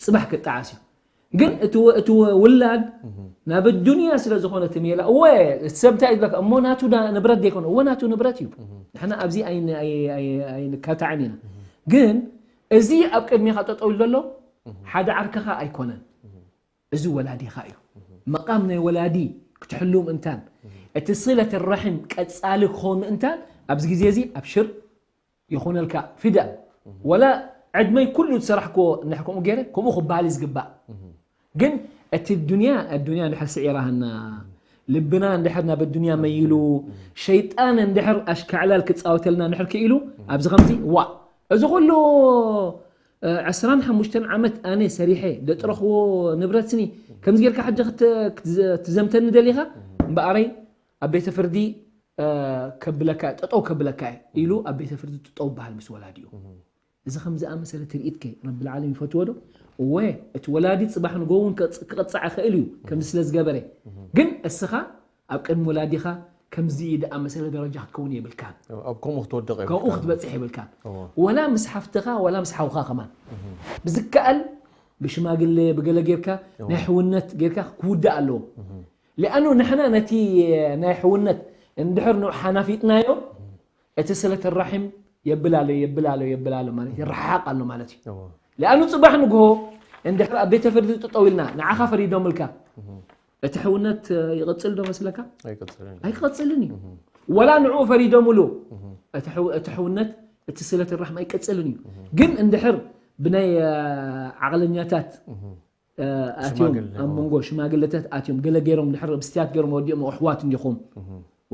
ጽባሕ ክጠዓስ እዩ። ግን እቲ ወ-፣ እቲ ወ-፣ ውላድ ናብ ኣዱንያ ስለ ዝኾነ እቲ ሜላ እወ እቲ ሰብ እንታይ እዩ ዝብለካ እሞ ናቱ ዳ-፣ ንብረት ደይኮነ እወ ናቱ ንብረት እዩ። ንሕና ኣብዚ ኣይን-፣ ኣይ-፣ ኣይ-፣ ኣይንካታዕን ኢና። ግን እዚ ኣብ ቅድሜኻ ጠጠው ኢሉ ዘሎ ሓደ ዓርክኻ ኣይኮነን። እዚ ወላዲኻ እዩ። መቃም ናይ ወላዲ ክትሕሉ ምእንታን እቲ ስለት ራሒም ቀጻሊ ክኸውን ምእንታን ኣብዚ ግዜ እዚ ኣብሽር ይኹነልካ ፊዳ ወላ ዕድመይ ኩሉ ዝሰራሕክዎ እንድሕር ከምኡ ገይረ ከምኡ ክበሃል እዩ ዝግባእ። ግን እቲ ዱንያ ኣዱንያ እንድሕር ስዒራህና ልብና እንድሕር ናብ ኣዱንያ መይሉ ሸይጣን እንድሕር ኣሽካዕላል ክጻወተልና እንድሕር ክኢሉ ኣብዚ ከምዚ ዋ እዚ ኩሉ እ፣ ዕስራን ሓሙሽተን ዓመት ኣነ ሰሪሐ ደጥረኽዎ ንብረትኒ ከምዚ ጌርካ ሕጂ ክተ-፣ ክትዘ-፣ ትዘምተኒ ደሊኻ እምበኣረይ ኣብ ቤተ ፍርዲ እ፣ ከብለካ ጠጠው ከብለካ እየ ኢሉ ኣብ ቤተ ፍርዲ ጠጠው በሃል ምስ ወላዲኡ። እዚ ከም ዝኣመሰለ ትርኢት ከ ረብል ዓለሚን ይፈትዎ ዶ? እወ እቲ ወላዲ ጽባሕ ንጎ እውን ከጽ-፣ ክቕጻዕ ይኽእል እዩ ከምዚ ስለ ዝገበረ። ግን እስኻ ኣብ ቅድሚ ወላዲኻ ከምዚ ዝኣመሰለ ደረጃ ክትከውን የብልካን። ኣብ ከምኡ ክትወድቕ ከምኡ የብልካ። ክትበጽሕ የብልካን። እወ። ወላ ምስ ሓፍትኻ ወላ ምስ ሓውኻ ከማን ብዝከኣል ብሽማግሌ ብገለ ጌርካ ናይ ሕውነት ጌርካ ክውዳእ ኣለዎ። ሊኣኑ ንሕና ነቲ ናይ ሕውነት እንድሕር ንዑ ሓናፊጥናዮ እቲ ስለት ራሒም የብል ኣሎ የብል ኣሎ የብል ኣሎ ማለት ይረሓሓቕ ኣሎ ማለት እዩ። እወ። ሊኣኑ ጽባሕ ንግሆ እንድሕር ኣብ ቤተ ፍርዲ ጠጠው ኢልና ንዓኻ ፈሪዶምልካ እቲ ሕውነት ይቕጽል ዶ መስለካ? ኣይቀጽልን እዩ። ኣይክቐጽልን እዩ። ወላ ንዕኡ ፈሪዶምሉ እቲ ሕው-፣ እቲ ሕውነት እቲ ስለት ራሕም ኣይቀጽልን እዩ። ግን እንድሕር ብናይ እ፣ ዓቕለኛታት እ፣ ኣትዮም ሽማግለ፣ ኣብ መንጎ ሽማግለታት ኣትዮም ገለ ገይሮም ድሕር ብስትያት ገይሮም ወዲኦም ኣሕዋት እንዲኹም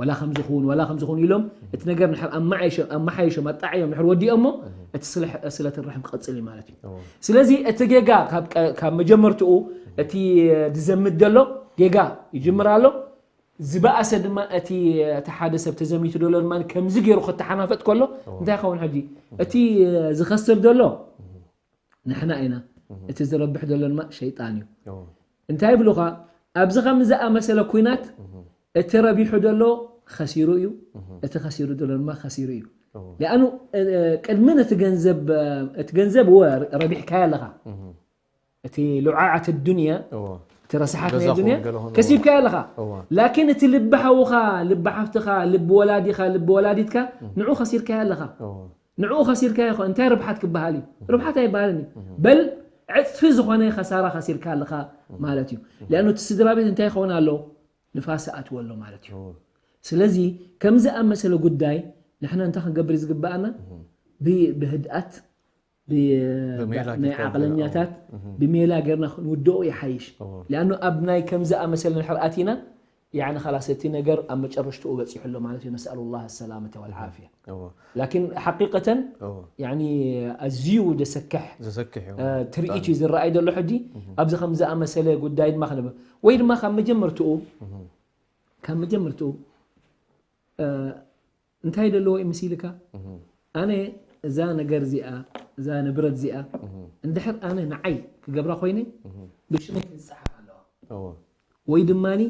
ወላ ከም ዝኹን ወላ ከም ዝኹን ኢሎም እቲ ነገር ንሕር ኣመሓይሾ-፣ ኣመሓይሾም ኣጣዕዮም ንሕር ወዲኦሞ እቲ ስለ-፣ ስለት ራሕም ክቐጽል እዩ ማለት እዩ። እወ። ስለዚ እቲ ጌጋ ካብ ቀ-፣ ካብ መጀመርትኡ እቲ ዝዘምት ዘሎ ጌጋ ይጅምር ኣሎ። ዝበኣሰ ድማ እቲ እቲ ሓደ ሰብ ተዘሚቱ ዘሎ ድማ ከምዚ ገይሩ ከተሓናፈጥ ከሎ እንታይ ይኸውን ሕጂ እቲ ዝኸስር ዘሎ ንሕና ኢና። እቲ ዝረብሕ ዘሎ ድማ ሸይጣን እዩ። እወ። እንታይ ይብሉኻ ኣብዚ ከም ዝኣመሰለ ኩናት እቲ ረቢሑ ዘሎ ከሲሩ እዩ። እቲ ከሲሩ ዘሎ ድማ ከሲሩ እዩ። እወ። ሊኣኑ እ፣ ቅድሚ ነቲ ገንዘብ እ፣ እቲ ገንዘብ እወ ረቢሕካዮ ኣለኻ። እቲ ሉዓዓት ዱንያ እወ። እቲ ረስሓት ናይ ገዛኹም ዱንያ ገለኹም፣ እወ። ከሲብካዮ ኣለኻ። እወ። ላኪን እቲ ልቢ ሓውኻ ልቢ ሓፍትኻ ልቢ ወላዲኻ ልቢ ወላዲትካ ንዑ ከሲርካዮ ኣለኻ። እወ። ንዕኡ ከሲርካዮ እኮ እንታይ ርብሓት ክበሃል እዩ? ርብሓት ኣይበሃልን እዩ። በል ዕፅፊ ዝኾነ ከሳራ ከሲርካ ኣለኻ ማለት እዩ። ሊኣኑ እቲ ስድራ ቤት እንታይ ይኸውን ኣሎ? ንፋስ ኣትዎ ኣሎ ማለት እዩ። ስለዚ ከምዚ ኣመሰለ ጉዳይ ንሕና እንታይ ክንገብር እዩ ዝግበኣና? ብ-፣ ብህድኣት ብ-፣ ብሜላ ናይ ጌርካ ዓቕለኛታት ብሜላ ጌርና ክንውድኦ ይሓይሽ። እዎ። ሊኣኑ ኣብ ናይ ከምዚ ኣመሰለ ንድሕር ኣቲና ያኒ ኻላስ እቲ ነገር ኣብ መጨረሽትኡ በፂሑ ኣሎ ማለት እዩ። ነስኣሉ ላህ ሰላመተ ወልዓፍያ። እዎ። ላኪን ሓቂቀተን እዎ። ያኒ ኣዝዩ ዘሰክሕ ዘሰክሕ እዩ። እ፣ ትርኢት እዩ ዝረኣይ ዘሎ ሕጂ። ኣብዚ ከም ዝኣመሰለ ጉዳይ ድማ ክንብል ወይ ድማ ካብ መጀመርትኡ ካብ መጀመርትኡ እ፣ እንታይ ዘለዎ እዩ መሲልካ? ኣነ እዛ ነገር እዚኣ እዛ ንብረት እዚኣ እንድሕር ኣነ ንዓይ ክገብራ ኮይነ ብሽመይ ክትፀሓፍ ኣለዋ። እዎ። ወይ ድማኒ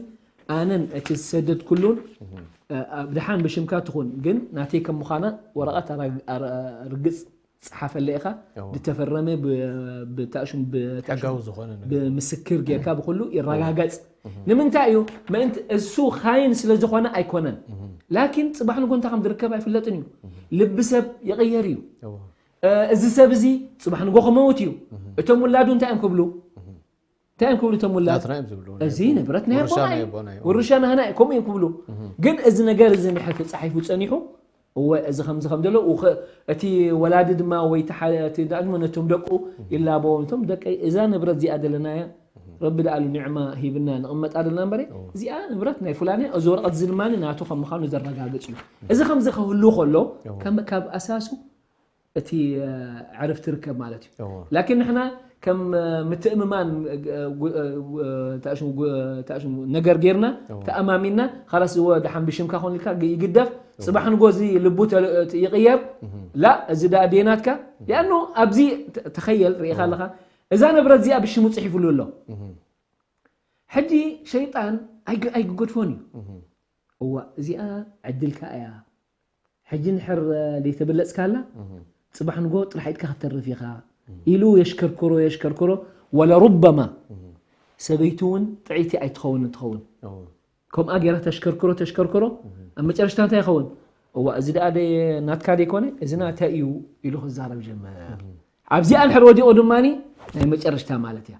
ኣነን እቲ ዝሰደድኩሉን እ፣ ኣብ ድሓን ብሽምካ ትኹን ግን ናተይ ከም ምዃና ወረቐት ኣራ-፣ ኣራ-፣ ርግፅ ጸሓፈለ ኢኻ እዎ። ዝተፈረመ ብ- ብታሽም ብታሽም ሕጋዊ ዝኾነ ነገር ብምስክር ጌርካ ብኩሉ ይረጋገጽ ንምንታይ እዩ ምእንቲ እሱ ካይን ስለ ዝኾነ ኣይኮነን ላኪን ጽባሕ ንጎ እንታይ ከም ዝርከብ ኣይፍለጥን እዩ ልቢ ሰብ ይቕየር እዩ እዎ። እ፣ እዚ ሰብ እዚ ጽባሕ ንጎ ክመውት እዩ እቶም ውላዱ እንታይ እዮም ክብሉ እንታይ እዮም ክብሉ እቶም ውላድ ናትና እዮም ዝብሉ እዚ ንብረት ናይ ውርሻ ኣቦና ናይ እዩ ኣቦና እዩ ውርሻ ናህና እዩ ከምኡ እዮም ክብሉ ግን እዚ ነገር እዚ ንድሕር ተጻሒፉ ጸኒሑ እወ እዚ ከምዚ ከም ዘሎ ውኸ- እቲ ወላዲ ድማ ወይ እቲ ሓደ- እቲ ዳግመ ነቶም ደቁ ይላበዎም እቶም ደቀይ እዛ ንብረት እዚኣ ደለናያ ረቢ ደኣሉ ኒዕማ ሂብና ንቕመጣ ደለና እምበረ እዚኣ ንብረት ናይ ፍላን እያ እዚ ወረቐት እዚ ድማ ናቱ ከም ምዃኑ ዘረጋግጽ እዩ እዚ ከምዚ ከህሉ ከሎ ከም- ካብ ኣሳሱ እቲ እ፣ ዕርፍ ትርከብ ማለት እዩ እዎ። ላኪን ንሕና ከም እ፣ ምትእምማን እ፣ ጉ- እ፣ ጉ- እ፣ ተኣሽሙ ጉ- እ፣ ተኣሽሙ ነገር ጌርና ተኣማሚና ካላስ እወ ደሓን ብሽምካ ኮን ኢልካ ግ- ይግደፍ ጽባሕ ንጎ እዚ ልቡ ተል- እ፣ ይቕየር ላ እዚ ደኣ ደየናትካ ሊኣኖ ኣብዚ ተ- ተኸየል ርኢኻ ኣለኻ እዛ ንብረት እዚኣ ብሽሙ ጽሒፉሉ ኣሎ ሕጂ ሸይጣን ኣይግ- ኣይግገድፎን እዩ እዋ እዚኣ ዕድልካ እያ ሕጂ ንሕር ዘይተበለጽካላ ጽባሕ ንጎ ጥራሕ ኢድካ ክትተርፍ ኢኻ ኢሉ የሽከርክሮ የሽከርክሮ ወለሩበማ ሰበይቱ እውን ጥዕይቲ ኣይትኸውን እንትኸውን እዎ። ከምኣ ገይራ ተሽከርክሮ ተሽከርክሮ ኣብ መጨረሽታ እንታይ ይኸውን እዋ እዚ ደኣ ደ- ናትካ ደይኮነ እዚ ናተ እዩ ኢሉ ክዛረብ ጀመር ኣብዚኣ ንሕር ወዲቑ ድማ ናይ መጨረሽታ ማለት እያ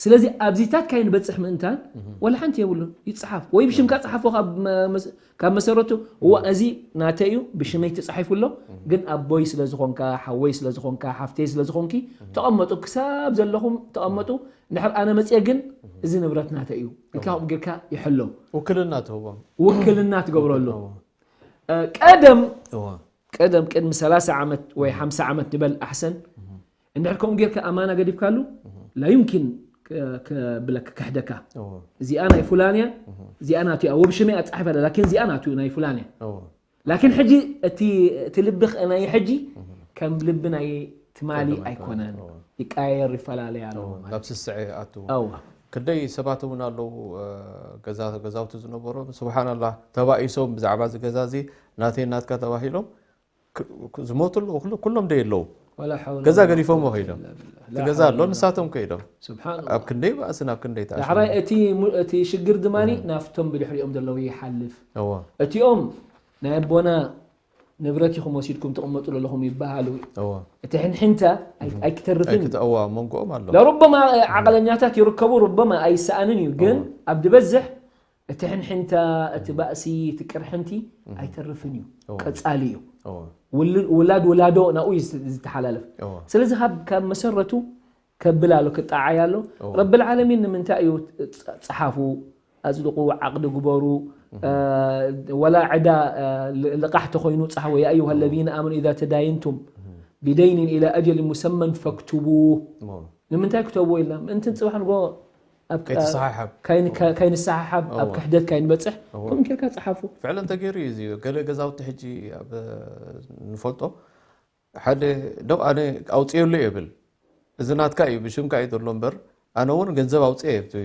ስለዚ ኣብዚታት ካይንበፅሕ ምእንታን ወላ ሓንቲ የብሉን ይፅሓፍ ወይ ብሽምካ ፅሓፎ ካብ መ- መስ- ካብ መሰረቱ እዋ እዚ ናተ እዩ ብሽመይ ተፃሒፉ ኣሎ ግን ኣቦይ ስለ ዝኾንካ ሓወይ ስለ ዝኾንካ ሓፍተይ ስለ ዝኾንኪ ተቐመጡ ክሳብ ዘለኹም ተቐመጡ ንድሕር ኣነ መፅየ ግን እዚ ንብረት ናተ እዩ ኢልካ ከምኡ ጌርካ ይሕሎ ውክልና ትህቦም ውክልና ትገብረሉ እ፣ ቀደም እዎ። ቀደም ቅድሚ ሰላሳ ዓመት ወይ ሓምሳ ዓመት ንበል ኣሕሰን እንድሕር ከምኡ ጌርካ ኣማና ገዲፍካሉ ላ ዩምኪን ክ- ክብለካ ክሕደካ እዎ። እዚኣ ናይ ፉላን እያ እዚኣ ናቱ እያ ወብሽመይ ኣፃሒፍ ኣለ ላኪን እዚኣ ናቱ ናይ ፉላን እያ እዎ። ላኪን ሕጂ እቲ እቲ ልቢ ኽ- ናይ ሕጂ ከም ልቢ ናይ ትማሊ ኣይኮነን ይቃየር ይፈላለያ ኣሎ እዎ። ናብ ስስዐ ኣትዎ ኣዋ ክንደይ ሰባት እውን ኣለዉ እ፣ ገዛ- ገዛውቲ ዝነበሮም ስብሓንላ ተባኢሶም ብዛዕባ እዚ ገዛ እዚ ናተይ ናትካ ተባሂሎም ክ- ክ- ዝሞቱ ኣለዉ ኩሉ- ኩሎም ደይ ኣለዉ ወላ ሓውላ ገዛ ወላ ገዲፎም ቁወተ ከይዶም ኢላ ቢላህ። ላ እቲ ገዛ ሓውላ ኣሎ ወላ ንሳቶም ከይዶም ስብሓን ኣብ ክንደይ ባእስን ኣብ ክንደይ ተኣሽሙ ዳሕራይ እቲ ሙ- እቲ ሽግር ድማ ናፍቶም ብድሕሪኦም ዘለዉ ይሓልፍ እዎ እቲኦም ናይ ኣቦና ንብረት ኢኹም ወሲድኩም ትቕመጡ ዘለኹም ይበሃሉ እዎ እቲ ሕንሕንታ ኣይ- ኣይክተርፍን እዩ ኣይክተእዋ መንጎኦም ኣሎ ለሩበማ ዓቕለኛታት ይርከቡ ሩበማ ኣይሰኣንን እዩ ግን ኣብ ዝበዝሕ እቲ ሕንሕንታ እቲ ባእሲ እቲ ቅርሕንቲ ኣይተርፍን እዩ እዎ። ቀጻሊ እዩ እዎ ውል- ውላድ ውላዶ ናብኡ እዩ ዝተሓላለፍ እዎ ስለዚ ካብ ካብ መሰረቱ ከብል ኣሎ ክጣዓይ ኣሎ እዎ። ረብል ዓለሚን ንምንታይ እዩ ጸ- ጸሓፉ ኣጽድቁ ዓቕዲ ግበሩ እ፣ ወላ ዕዳ እ፣ ል- ልቓሕ ተኮይኑ ጸሓፉ ያ ኣዩሃ ለዚነ ኣመኑ ኢዛ ተዳይንቱም ቢደይኒን ኢላ ኣጀል ሙሰመን ፈክትቡ እዎ ንምንታይ ክተብዎ ኢልና ምእንትን ጽባሕ ንጎ ኣብ ከይትሰሓሓብ ካይን- ካ- ካይንሰሓሓብ ኣብ እዎ። ክሕደት ካይንበጽሕ እዎ። ከምኡ ጌርካ ጸሓፉ ፍዕለን ተገይሩ እዩ እዚ ገለ ገዛውቲ ሕጂ ኣብ ንፈልጦ ሓደ ደው ኣነ ኣውፅየሉ የብል እዚ ናትካ እዩ ብሽምካ እዩ ዘሎ እምበር ኣነ እውን ገንዘብ ኣውፅየ እብቲ-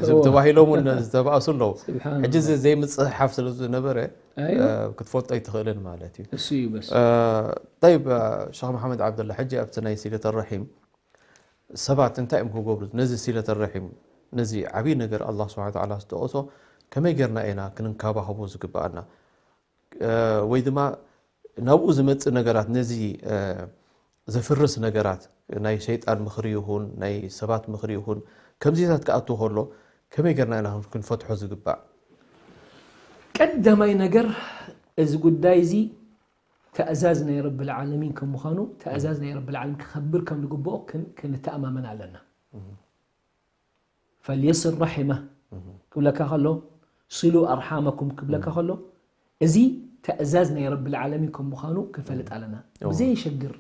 ዝብ- ተባሂሎም እውን ዝተባእሱ ኣለዉ ስብሓን ሕጂ እዚ ዘይምፅሕሓፍ ስለ ዝነበረ ኣይ እ፣ ክትፈልጦ ኣይትኽእልን ማለት እዩ እሱ እዩ በስ እ፣ ጠይብ እ፣ ሸኽ መሓመድ ዓብደላ ሕጂ ኣብቲ ናይ ሲለት ረሒም ሰባት እንታይ እዮም ክገብሩ ነዚ ሲለት ረሒም ነዚ ዓብዪ ነገር ኣላ ስብሓን ተዓላ ዝጠቐሶ ከመይ ጌርና ኢና ክንንከባኸቦ ዝግብኣና እ፣ ወይ ድማ ናብኡ ዝመፅእ ነገራት ነዚ እ፣ ዘፍርስ ነገራት ናይ ሸይጣን ምኽሪ ይኹን ናይ ሰባት ምኽሪ ይኹን ከምዚታት ክኣቱ ከሎ ከመይ ጌርና ኢና ክንፈትሖ ዝግባእ ቀዳማይ ነገር እዚ ጉዳይ እዚ ተእዛዝ ናይ ረብል ዓለሚን ከም ምዃኑ ተእዛዝ ናይ ረብል ዓለሚን ክኸብር ከም ዝግብኦ ክን- ክንተኣማመን ኣለና ፈልየስል ራሒመ ክብለካ ከሎ ስሉ ኣርሓመኩም ክብለካ ከሎ እዚ ተእዛዝ ናይ ረብል ዓለሚን ከም ምዃኑ ክንፈልጥ ኣለና ብዘይ ሸግር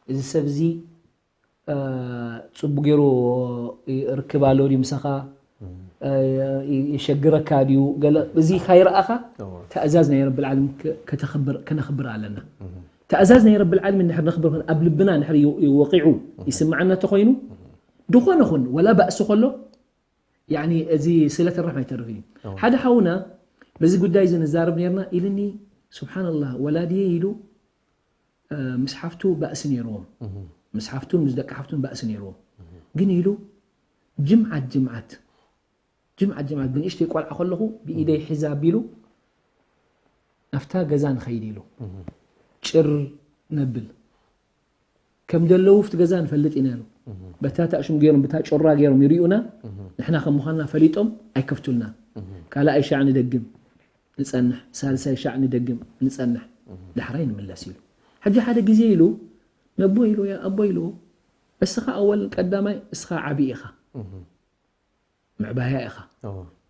እዚ ሰብ እዚ እ፣ ጽቡቅ ገይሩ ርክብ ኣሎ ድዩ ምሳኻ እ፣ ይ- ይሸግረካ ድዩ ገለ እዚ ካይረኣኻ እዎ። ተእዛዝ ናይ ረብል ዓለሚን ከ- ከተኽብር- ከነኽብር ኣለና ተእዛዝ ናይ ረብል ዓለሚን ንድሕር ነኽብር ኮን ኣብ ልብና ንድሕር ይ- ይወቂዑ ይስምዓና ተኾይኑ ድኾነ ኹን ወላ ባእሲ ከሎ ያኒ እዚ ስለ ተረፍ ኣይተርፍን እዩ ሓደ ሓውና በዚ ጉዳይ እዚ ንዛረብ ነርና ኢልኒ ስብሓንላህ ወላድየ ኢሉ እ፣ ምስ ሓፍቱ ባእሲ ነይርዎም። ምስ ሓፍቱን ምስ ደቂ ሓፍቱን ባእሲ ነይርዎም። ግን ኢሉ ጅምዓት ጅምዓት ጅምዓት ጅምዓት ብንእሽተይ ቆልዓ ከለኹ ብኢደይ ሒዛ ኣቢሉ ናብታ ገዛ ንኸይድ ኢሉ ጭር ነብል ከም ደለዉ ኣብቲ ገዛ ንፈልጥ ኢና ኢሉ። በታ ታእሽም ገይሮም ብታ ጮራ ገይሮም ይሪኡና። ንሕና ከም ምዃንና ፈሊጦም ኣይከፍቱልና። ካልኣይ ሻዕ ንደግም ንጸንሕ፣ ሳልሳይ ሻዕ ንደግም ንጸንሕ፣ ዳሕራይ ንምለስ ኢሉ። ሕጂ ሓደ ግዜ ኢሉ ነቦ ኢሉ ኣቦ ኢሉ እስኻ ኣወል ቀዳማይ እስኻ ዓቢ ኢኻ ምዕባያ ኢኻ።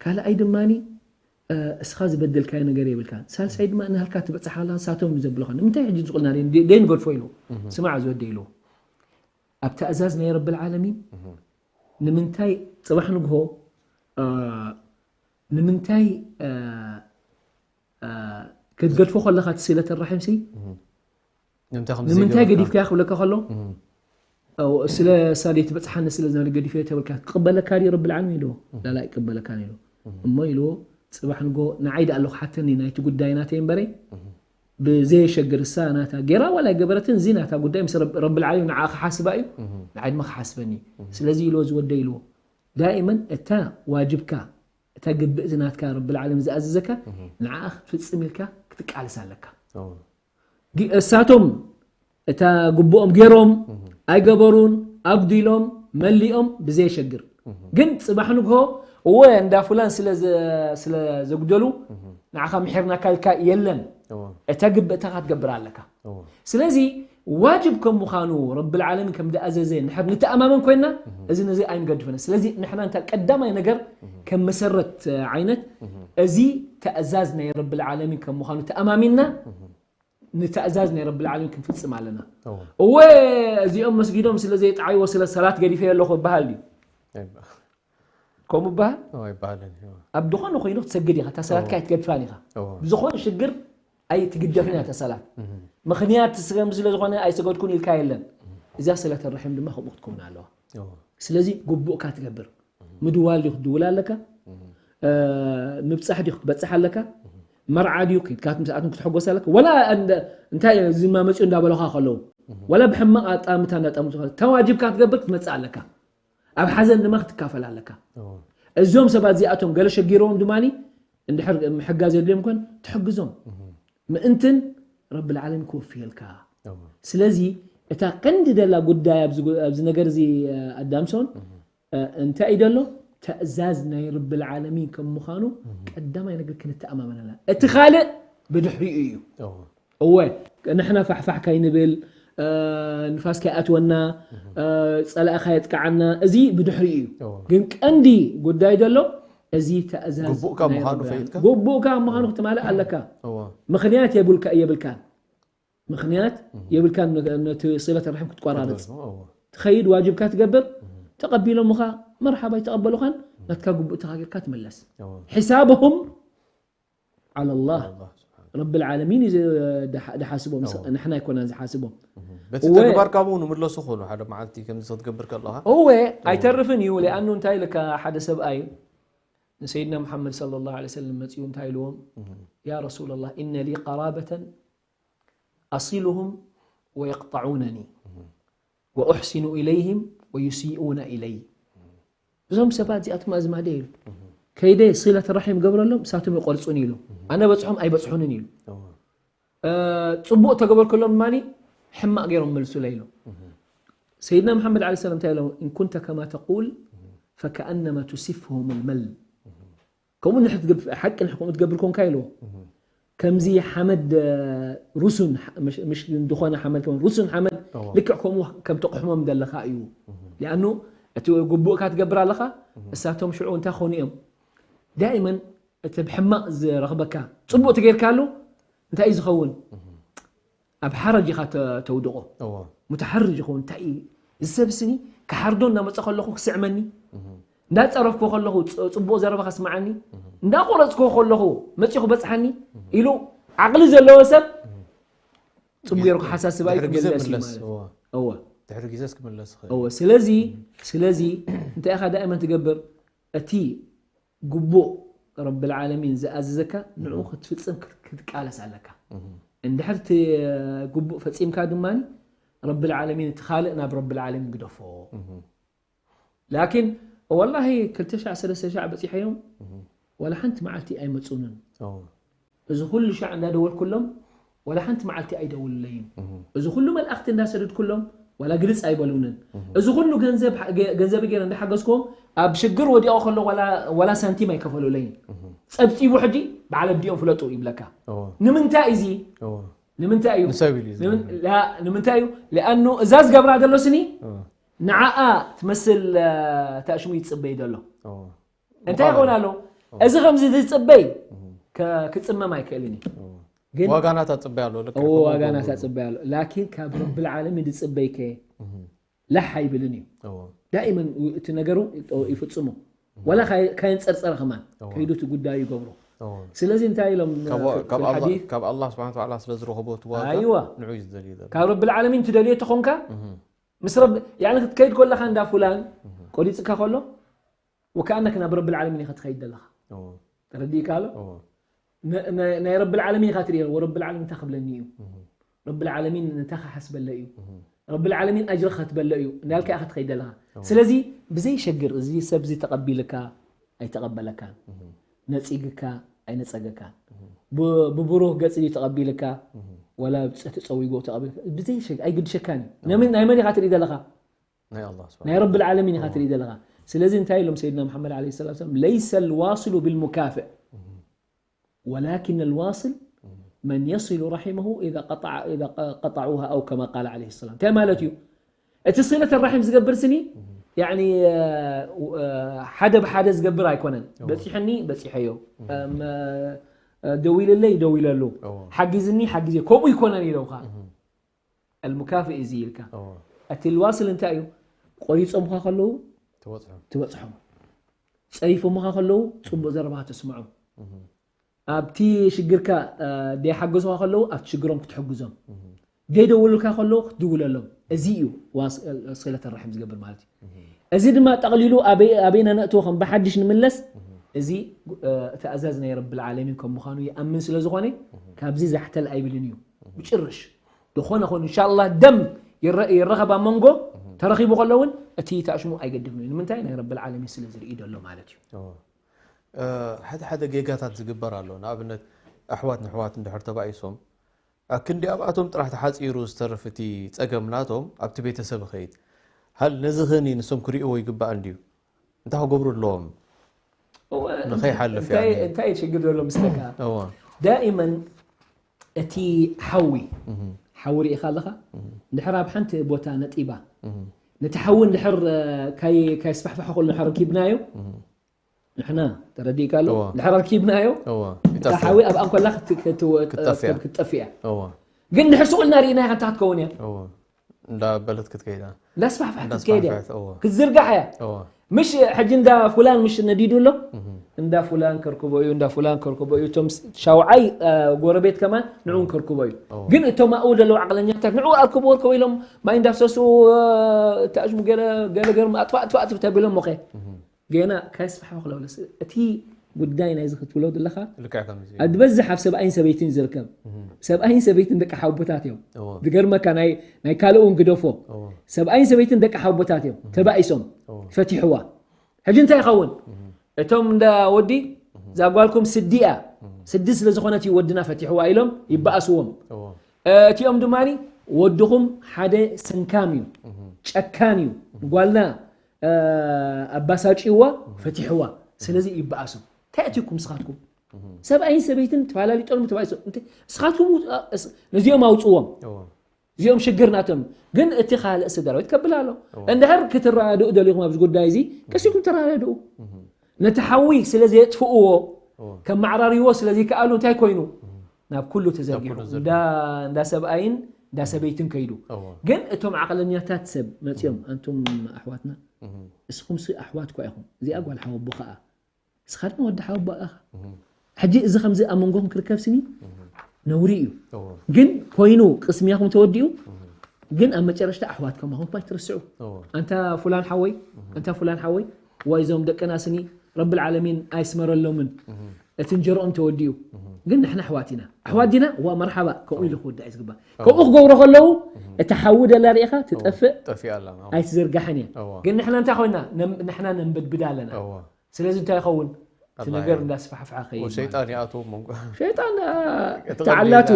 ካልኣይ ድማ እስኻ ዝበደልካዮ ነገር የብልካ። ሳልሳይ ድማ ናልካ ትበጽሓላ ሳቶም ዘብለኻ ንምንታይ ሕጂ ዝቁልና ደይንገድፎ ኢሉ። ስማዕ ዝወደ ኢሉ ኣብ ትእዛዝ ናይ ረብል ዓለሚን ንምንታይ ጽባሕ ንግሆ እ፣ ንምንታይ እ፣ እ፣ ክትገድፎ ከለኻ እቲ ስለት ራሒም ሲ ንምንታይ ከምዚ ንምንታይ ዘይገበርካ? ገዲፍካያ ክብለካ ከሎ እም፣ "ኣው፣ ስለ ሳዴት በጽሓኒ ስለ ዝነበረ ገዲፈ ተበልካ ክቕበለካ ድዩ ረብል ዓለሚን?" ኢልዎ። ላላ ይቅበለካ ኢሉ። እሞ ኢልዎ ጽባሕ ንጎ ንዓይ ደኣ ኣለኹ ሓተኒ ናይቲ ጉዳይ ናተይ እምበረይ ብዘየሸግር እሳ ናታ ጌራ ዋላ ኣይገበረትን እዚ ናታ ጉዳይ ምስ ረብ- ረብል ዓለሚን ንዓ ክሓስባ እዩ ንዓይ ድማ ክሓስበኒ እዩ። ስለዚ ኢልዎ ዝወደ ኢልዎ ዳኢመን እታ ዋጅብካ እታ ግብእቲ ናትካ ረብል ዓለሚን ዝኣዘዘካ ንዓኣ ክትፍጽም ኢልካ ክትቃለስ ኣለካ። እዎ። ጊ- እሳቶም እታ ግቡኦም ገይሮም ኣይገበሩን ኣጉዲሎም መሊኦም ብዘየሸግር ግን ጽባሕ ንግሆ እወ እንዳ ፉላን ስለ ዘ- ስለ ዘጉደሉ ንዓኻ ምሒርናካ ኢልካ የለን እዎ። እታ ግብእትኻ ክትገብር ኣለካ እዎ። ስለዚ ዋጅብ ከም ምዃኑ ረብል ዓለሚን ከም ዝኣዘዘ ንድሕር ንተኣማመን ኮይና እዚ ነዚ ኣይንገድፍን ስለዚ ንሕና እንታይ ቀዳማይ ነገር ከም መሰረት ዓይነት እዚ ተእዛዝ ናይ ረብል ዓለሚን ከም ምዃኑ ተኣማሚንና ንተእዛዝ ናይ ረብል ዓለሚን ክንፍጽም ኣለና እወ እዚኦም መስጊዶም ስለ ዘይጠዓይዎ ስለ ሰላት ገዲፈ ኣለኹ ይበሃል ድዩ ኣይባ- ከምኡ ይበሃል እዎ፣ ኣይበሃልን እዎ። ኣብ ዝኾነ ኮይኑ ክትሰግድ ኢኻ እታ ሰላትካ ኣይትገድፋን ኢኻ እዎ። ብዝኾነ ሽግር ኣይትግደፍን እያ እታ ሰላት ምኽንያት ስገም ስለ ዝኾነ ኣይሰገድኩን ኢልካ የለን እዚኣ ሰላት ርሒም ድማ ከምኡ ክትከውን ኣለዋ እዎ። ስለዚ ግቡእካ ትገብር ምድዋል ድዩ ክትድውል ኣለካ እ፣ ምብጻሕ ድዩ ክትበጽሕ ኣለካ መርዓ ድዩ ከይድካ ምስኣቶም ክትሕጎስ ኣለካ ወላ እንደ- እንታይ እዩ፣ እዚ ማ መጽኡ እንዳበለኻ ከለዉ ወላ ብሕማቕ ኣጣምታ እንዳጠምቱ ተዋጅብካ ክትገብር ክትመጽእ ኣለካ ኣብ ሓዘን ድማ ክትካፈል ኣለካ እዞም ሰባት እዚኣቶም ገለ ሸጊሮም ድማ እንድሕር ምሕጋዝ የድልዮም ኮን ትሕግዞም ምእንትን ረብል ዓለሚን ክወፍየልካ ስለዚ እታ ቀንዲ ደላ ጉዳይ ኣብዚ ጉ- ኣብዚ ነገር እዚ ኣዳምሶን እንታይ እዩ ደሎ ተእዛዝ ናይ ረብል ዓለሚን ከም ምዃኑ ቀዳማይ ነገር ክንተኣማመን ኣለና እቲ ካልእ ብድሕሪኡ እዩ እወ ንሕና ፋሕፋሕ ካይንብል ንፋስ ካይኣትወና ጸላእኻ የጥቅዓና እዚ ብድሕሪ እዩ ግን ቀንዲ ጉዳይ ዘሎ እዚ ተእዛዝ ግቡእካ ናይ ምዃኑ ረቢ ፈሊጥካ? ግቡእካ ምዃኑ ክትማልእ ኣለካ እዋ። ምኽንያት የብልካ የብልካን ምኽንያት የብልካን ነ- ነቲ ስለት ርሕም ክትቆራርፅ እዋ። ትኸይድ ዋጅብካ ትገብር ተቐቢሎምኻ መርሓባ ይተቐበሉኻን ናትካ ግቡእ ተኻጊርካ ትምለስ እዋ። ሒሳብሁም ዓለላህ ኣላህ ስብሓን ረብል ዓለሚን እዩ ዝ- ድሓ- ድሓስቦም ስ- እዎ። ንሕና ኣይኮናን ዝሓስቦም በቲ እወ። ተግባርካ እውን ንምለሱ ክኾኑ ሓደ መዓልቲ ከምዚ ክትገብር ከለኻ እወ ኣይተርፍን እዩ ሊኣኑ እንታይ ኢልካ ሓደ ሰብኣይ ንሰይድና ሙሓመድ صلى الله عليه وسلم መፅኡ እንታይ ኢልዎም ያ ረሱላ ላህ إن لي قرابة أصلهم ويقطعونني وأحسن إليهم ويسيئون إلي እዞም ሰባት እዚኣቶም ኣዝማደ ኢሉ ከይደ ስለት ራሒም ገብረሎም እሳቶም ይቆርፁን ኢሉ ኣነ በፅሖም ኣይበፅሑንን ኢሉ እ፣ ፅቡቅ ተገበርክሎም ድማ ሕማቅ ገይሮም መልሱለ ኢሉ ሰይድና መሓመድ ለ ሰለም እንታይ ኢሎም إن كنت كما تقول فكأنما تسفهم المل ከምኡ ንድሕር ትገብ- ሓቂ ንድሕር ከምኡ ትገብር ኮንካ ኢልዎ ከምዚ ሓመድ እ፣ ሩሱን ሓ- ምሽ- ምሽ ዝኾነ ሓመድ ከም ሩሱን ሓመድ እዎ። ልክዕ ከምኡ ከም ተቕሕሞም ዘለኻ እዩ ሊኣኑ እቲ ግቡእካ ትገብር ኣለኻ እሳቶም ሽዑ እንታይ ክኾኑ እዮም ዳእመን እቲ ብሕማቕ ዝረኽበካ ፅቡቅ ተገይርካሉ እንታይ እዩ ዝኸውን ኣብ ሓረጅ ኢኻ ተ- ተውድቆ እዎ። ሙተሓርጅ ይኸውን እንታይ እዩ እዚ ሰብ ስኒ ክሓርዶ እናመፀ ከለኹ ክስዕመኒ እንዳፀረፍኩ ከለኹ ፅ- ፅቡቅ ዘረባ ከስምዓኒ እንዳቆረፅኩ ከለኹ መፂኹ በፅሓኒ ኢሉ ዓቕሊ ዘለዎ ሰብ ፅቡቅ ገይሩ ክሓሳስብ ድሕሪ ግዜ ኣይክምለስ እዩ ምለስ ማለት እዎ። እወ ድሕሪ ግዜስ ክምለስ ይኽእል እወ ስለዚ ስለዚ እንታይ ኢኻ ዳእመን ትገብር እቲ ግቡእ ረብል ዓለሚን ዝኣዘዘካ ንዕኡ ክትፍፅም ክት- ክትቃለስ ኣለካ እንድሕር እቲ ግቡእ ፈጺምካ ድማ ረብል ዓለሚን እቲ ካልእ ናብ ረብል ዓለሚን ግደፎ። ላኪን ወላሂ ክልተ ሻዕ ሰለስተ ሻዕ በጺሐዮም፣ ዋላ ሓንቲ መዓልቲ ኣይመጹንን። እዚ ኩሉ ሻዕ እንዳደወልኩሎም ዋላ ሓንቲ መዓልቲ ኣይደውልለይን። እዚ ኩሉ መልእኽቲ እንዳሰደድኩሎም ዋላ ግልጽ ኣይበሉንን። እዚ ኩሉ ገንዘብ ገንዘብ ገይረ እንዳሓገዝኩም ኣብ ሽግር ወዲቑ ከሎ ዋላ ሳንቲም ኣይከፈሉለይን። ጸብጺቡ ሕጂ በዓል ኣዲኦም ፍለጡ ይብለካ። ንምንታይ እዚ ንምንታይ እዩ ንምንታይ እዩ ላ ንምንታይ እዩ ሊኣኑ እዛ ዝገብራ ዘሎ ስኒ ንዓኣ ትመስል ታሽሙ ይጽበይ ዘሎ። እንታይ ይኸውን ኣሎ? እዚ ከምዚ ዝጽበይ ክጽመም ኣይክእልን እዩ። ግን ዋጋናታ ጽበይ ኣሎ። ልክ ዋጋናታ ጽበይ ኣሎ። ላኪን ካብ ረብል ዓለሚን ዝጽበይ ከ ላሕ ኣይብልን እዩ። ዳኢመን እቲ ነገሩ ይፍጽሙ። ወላ ካየንጸርጸረ ከማን ከይዱ እቲ ጉዳዩ ይገብሮ። ስለዚ እንታይ ኢሎም ካብ ኣላህ ስብሓን ወተዓላ ስለ ዝረኸቦ እቲ ዋጋ ኣይዋ ንዑ እዩ ዝደልዩ ዘሎ። ካብ ረብል ዓለሚን ትደልዮ ተኾንካ ምስ ረብ ያኒ ክትከይድ ከለኻ እንዳ ፉላን ቆሪጽካ ከሎ ወከኣነክ ናብ ረብል ዓለሚን ኢኻ ትኸይድ ዘለኻ። ተረዲእካ ኣሎ? ናይ ረብል ዓለሚን ኢኻ ትርእዮ። ወረብል ዓለሚን እንታይ ክብለኒ እዩ? ረብል ዓለሚን እንታይ ክሓስበለ እዩ? ረብል ዓለሚን ኣጅሪ ከትበለ እዩ እንዳልካ ኢኻ ትኸይድ ዘለኻ። ስለዚ ብዘይ ሸግር እዚ ሰብ እዚ ተቐቢልካ ኣይተቐበለካን፣ ነጺግካ ኣይነጸገካን፣ ብብሩህ ገጽ እዩ ተቐቢልካ ወላ ብጸ ተጸዊጎ ተቐቢልካ ብዘይ ሸግ ኣይግድሸካን እዩ። ናይ መን ኢኻ ትርኢ ዘለኻ? ናይ ረብል ዓለሚን ኢኻ ትርኢ ዘለኻ። ስለዚ እንታይ ኢሎም ሰይድና መሓመድ ዓለይሂ ሰላቱ ወሰላም ለይሰ ልዋስሉ ብልሙካፍእ ወላኪን ልዋስል መን የስሉ ራሒመሁ ኢዛ ቀጠዑሃ ኣው ከማ ቃለ ዓለይሂ ሰላም። እንታይ ማለት እዩ? እቲ ስለት ራሒም ዝገብር ስኒ ያኒ ሓደ ብሓደ ዝገብር ኣይኮነን። በፂሕኒ በፂሐዮ፣ ደዊልለይ ደዊለሉ፣ ሓጊዝኒ ሓጊዘ ከምኡ ይኮነን ኢለውካ። ኣልሙካፍእ እዚ ኢልካ እቲ ልዋስል እንታይ እዩ? ቆሪፆምካ ከለዉ ትበፅሖም፣ ፀይፎምካ ከለዉ ፅቡቅ ዘረባ ተስምዖም። ኣብቲ ሽግርካ ደይሓገዙካ ከለዉ ኣብቲ ሽግሮም ክትሕግዞም፣ ደይደውሉልካ ከለዉ ክትድውለሎም። እዚ እዩ ስለት ራሒም ዝገብር ማለት እዩ። እዚ ድማ ጠቕሊሉ ኣበይ ነነእትዎ ከም ብሓድሽ ንምለስ፣ እዚ ትእዛዝ ናይ ረብል ዓለሚን ከም ምዃኑ ይኣምን ስለ ዝኾነ ካብዚ ዛሕተል ኣይብልን እዩ ብጭርሽ። ዝኾነ ኾኑ እንሻላ ደም ይረኸብ ኣብ መንጎ ተረኺቡ ከሎ እውን እቲ ተኣሽሙ ኣይገድፍን እዩ። ንምንታይ? ናይ ረብል ዓለሚን ስለ ዝርኢ ዘሎ ማለት እዩ። ሓደ ሓደ ጌጋታት ዝግበር ኣሎ። ንኣብነት ኣሕዋት ንኣሕዋት እንድሕር ተባኢሶም ኣክንዲ ኣብኣቶም ጥራሕ ተሓፂሩ ዝተርፍ እቲ ፀገም ናቶም ኣብቲ ቤተሰብ ኸይድ ሃል ነዚ ኸኒ ንሶም ክሪእዎ ይግባእ እንድዩ? እንታይ ክገብሩ ኣለዎም? ንኸይሓልፍ እንታይ ሽግር ዘሎ ምስለካ ዳኢመን እቲ ሓዊ ሓዊ ርኢኻ ኣለኻ። እንድሕር ኣብ ሓንቲ ቦታ ነጢባ ነቲ ሓዊ እንድሕር ካይስፋሕፋሕ ከሎ እንድሕር ረኪብናዮ ንሕና ተረዲእካ ኣሎ እንድሕር ረኪብናዮ እታ ሓዊ ኣብኣ እንኮላ ክትጠፍእ እያ። ግን እንድሕር ስቕ ኢልና ርኢናያ ከንታ ክትከውን እያ። እንዳበለት ክትከይዳ እንዳስፋሕፋሕ ክትከይድ እያ። ክትዝርጋሕ እያ። ምሽ ሕጂ እንዳ ፉላን ምሽ ነዲዱ ኣሎ እንዳ ፉላን ከርክቦ እዩ እንዳ ፉላን ከርክቦ እዩ። እቶም ሻውዓይ ጎረቤት ከማን ንዕውን ከርክቦ እዩ። ግን እቶም ኣብኡ ዘለዉ ዓቕለኛታት ንዕኡ ኣርክቦ ኣርከቦ ኢሎም ማይ እንዳፍሰሱ ተኣሽሙ ገለ ገርም ኣጥፋእ ኣጥፋእ ተቢሎም ሞኸ ገና ካይስፋሕፋሕ ክለውለስ እቲ ጉዳይ ናይዚ ክትብሎ ዘለኻ ዝበዝሕ ኣብ ሰብኣይን ሰበይትን ዝርከብ። ሰብኣይን ሰበይትን ደቂ ሓውቦታት እዮም። ዝገርመካ ናይ ካልእ እውን ግደፎ። ሰብኣይን ሰበይትን ደቂ ሓውቦታት እዮም ተባኢሶም ፈቲሕዋ። ሕጂ እንታይ ይኸውን? እቶም እንዳ ወዲ እዛ ጓልኩም ስዲ እያ ስዲ ስለ ዝኾነት እዩ ወድና ፈቲሕዋ ኢሎም ይበኣስዎም። እቲኦም ድማ ወድኹም ሓደ ሰንካም እዩ ጨካን እዩ ጓልና ኣባሳጭዋ ፈቲሕዋ። ስለዚ ይበኣሱ። እንታይ ኣትዩኩም ንስኻትኩም? ሰብኣይን ሰበይትን ተፋላሊጦም ተባኢሶም። እስኻትኩም ነዚኦም ኣውፅዎም። እዚኦም ሽግር ናቶም። ግን እቲ ካልእ ስድራ ቤት ከብል ኣሎ። እንድሕር ክትረዳድኡ ደሊኹም ኣብዚ ጉዳይ እዚ ቀሲኩም ተረዳድኡ። ነቲ ሓዊ ስለ ዘየጥፍእዎ ከመዓራርይዎ ስለ ዘይከኣሉ እንታይ ኮይኑ ናብ ኩሉ ተዘርጊሑ እንዳ ሰብኣይን እንዳ ሰበይትን ከይዱ። ግን እቶም ዓቕለኛታት ሰብ መፂኦም ኣንቱም ኣሕዋትና እስኹም ሲ ኣሕዋት እኳ ኢኹም እዚኣ ጓል ሓወቦ ከዓ እስኻ ድማ ወዲ ሓወቦ ኢኻ። ሕጂ እዚ ከምዚ ኣብ መንጎኹም ክርከብ ስኒ ነውሪ እዩ። ግን ኮይኑ ቅስምያኹም ተወዲኡ ግን ኣብ መጨረሽታ ኣሕዋት ከማኹም እኳ ኣይትርስዑ። ኣንታ ፉላን ሓወይ ኣንታ ፉላን ሓወይ ዋይ እዞም ደቅና ስኒ ረብል ዓለሚን ኣይስመረሎምን። እቲ እንጀርኦም ተወዲኡ ግን ንሕና ኣሕዋት ኢና። ኣሕዋት ዲና? እዋ መርሓባ፣ ከምኡ ኢሉ ክውዳእ እዩ ዝግባእ። ከምኡ ክገብሩ ከለዉ፣ እታ ሓዊ ደላ ርኢኻ ትጠፍእ፣ ጠፊኣ ኣላ። ኣይትዝርጋሕን እያ። ግን ንሕና እንታይ ኮይና? ንሕና ነንበድብዳ ኣለና። ስለዚ እንታይ ይኸውን? እቲ ነገር እንዳስፋሕፍሐ ከይድ ማለት ሸይጣን ይኣትዎ መንጎ ሸይጣን ተዓላቱ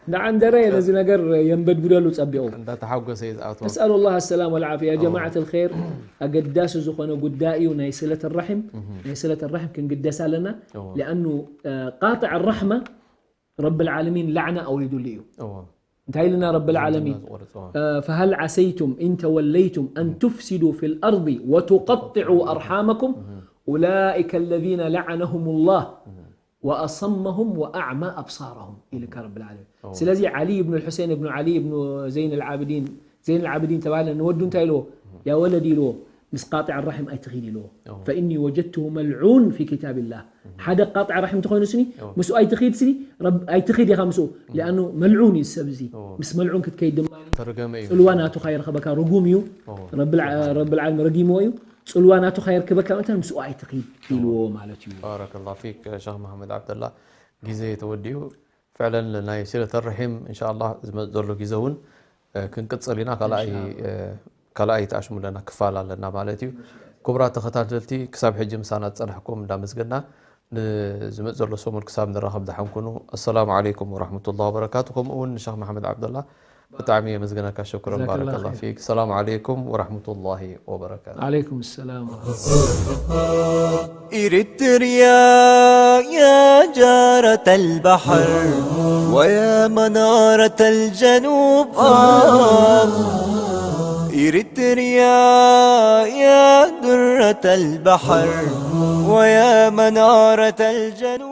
እንዳዓንደረ ነዚ ነገር የንበድብደሉ ጸቢቑ። እንዳተሓጎሰ እዩ ዝኣትዎ። ነስኣሉ ላህ ኣሰላም ወልዓፍያ። ያ ጀማዓት ልኸይር፣ ኣገዳሲ ዝኾነ ጉዳይ እዩ ናይ ስለት ራሒም። ናይ ስለት ራሒም ክንግደስ ኣለና። ሊኣኑ ቃጥዕ ራሕማ ረቢ ልዓለሚን ላዕና ኣውሪዱሉ እዩ። እንታይ ኢልና ረቢ ልዓለሚን? فهل عسيتم إن توليتم أن تفسدوا في الأرض وتقطعوا أرحامكم أولئك الذين لعنهم الله وأصمهم وأعمى أبصارهم ኢልካ ረቢ ልዓለሚን። ስለዚ ዓሊ ብኑ ልሑሴን ብኑ ዓሊ ብኑ ዘይን ልዓብዲን ዘይን ልዓብዲን ተባለ ንወዱ እንታይ ኢልዎ? ያ ወለድ ኢልዎ ምስ ቃጢዕ ራሒም ኣይትኺድ ኢልዎ። فإني وجدته ملعون في كتاب الله። ሓደ ቃጢዕ ራሒም እንተኾይኑ ስኒ ምስኡ ኣይትኺድ ስኒ ኣይትኺድ ኢኻ ምስኡ። ሊኣኑ መልዑን እዩ ሰብ እዚ። ምስ መልዑን ክትከይድ ድማ ጽልዋ ናቱ ካይረኸበካ ርጉም እዩ። ረቢ ልዓለም ረጊምዎ እዩ። ጽልዋ ናቱ ካየርክበካ መተን ምስኡ ኣይትኺድ ኢልዎ ማለት እዩ። ባረከላሁ ፊክ ሸኽ መሓመድ ዓብደላ። ግዜ ተወዲኡ ፍዕለን ናይ ሲለት ርሒም እንሻላ ዝመፅ ዘሎ ግዜ እውን ክንቅፅል ኢና። ካልኣይ ተኣሽሙ ኣለና ክፋል ኣለና ማለት እዩ። ክቡራት ተኸታተልቲ ክሳብ ሕጂ ምሳና ዝፀናሕኩም እንዳመስገና ንዝመፅ ዘሎ ሰሙን ክሳብ ንራኸብ ደሓን ኩኑ። ኣሰላሙ ዓለይኩም ወራሕመቱላሂ ወበረካቱ። ከምኡ እውን ንሸኽ መሓመድ ዓብደላ ብጣዕሚ የመስግነካ። ሽኩረን ባረከላ ፊክ። ሰላም ዓለይኩም ወራሕመቱላሂ ወበረካቱ። ዓለይኩም ሰላም ወረሕመቱላህ። إريتريا يا جارة البحر ويا منارة الجنوب آه إريتريا يا درة البحر ويا منارة الجنوب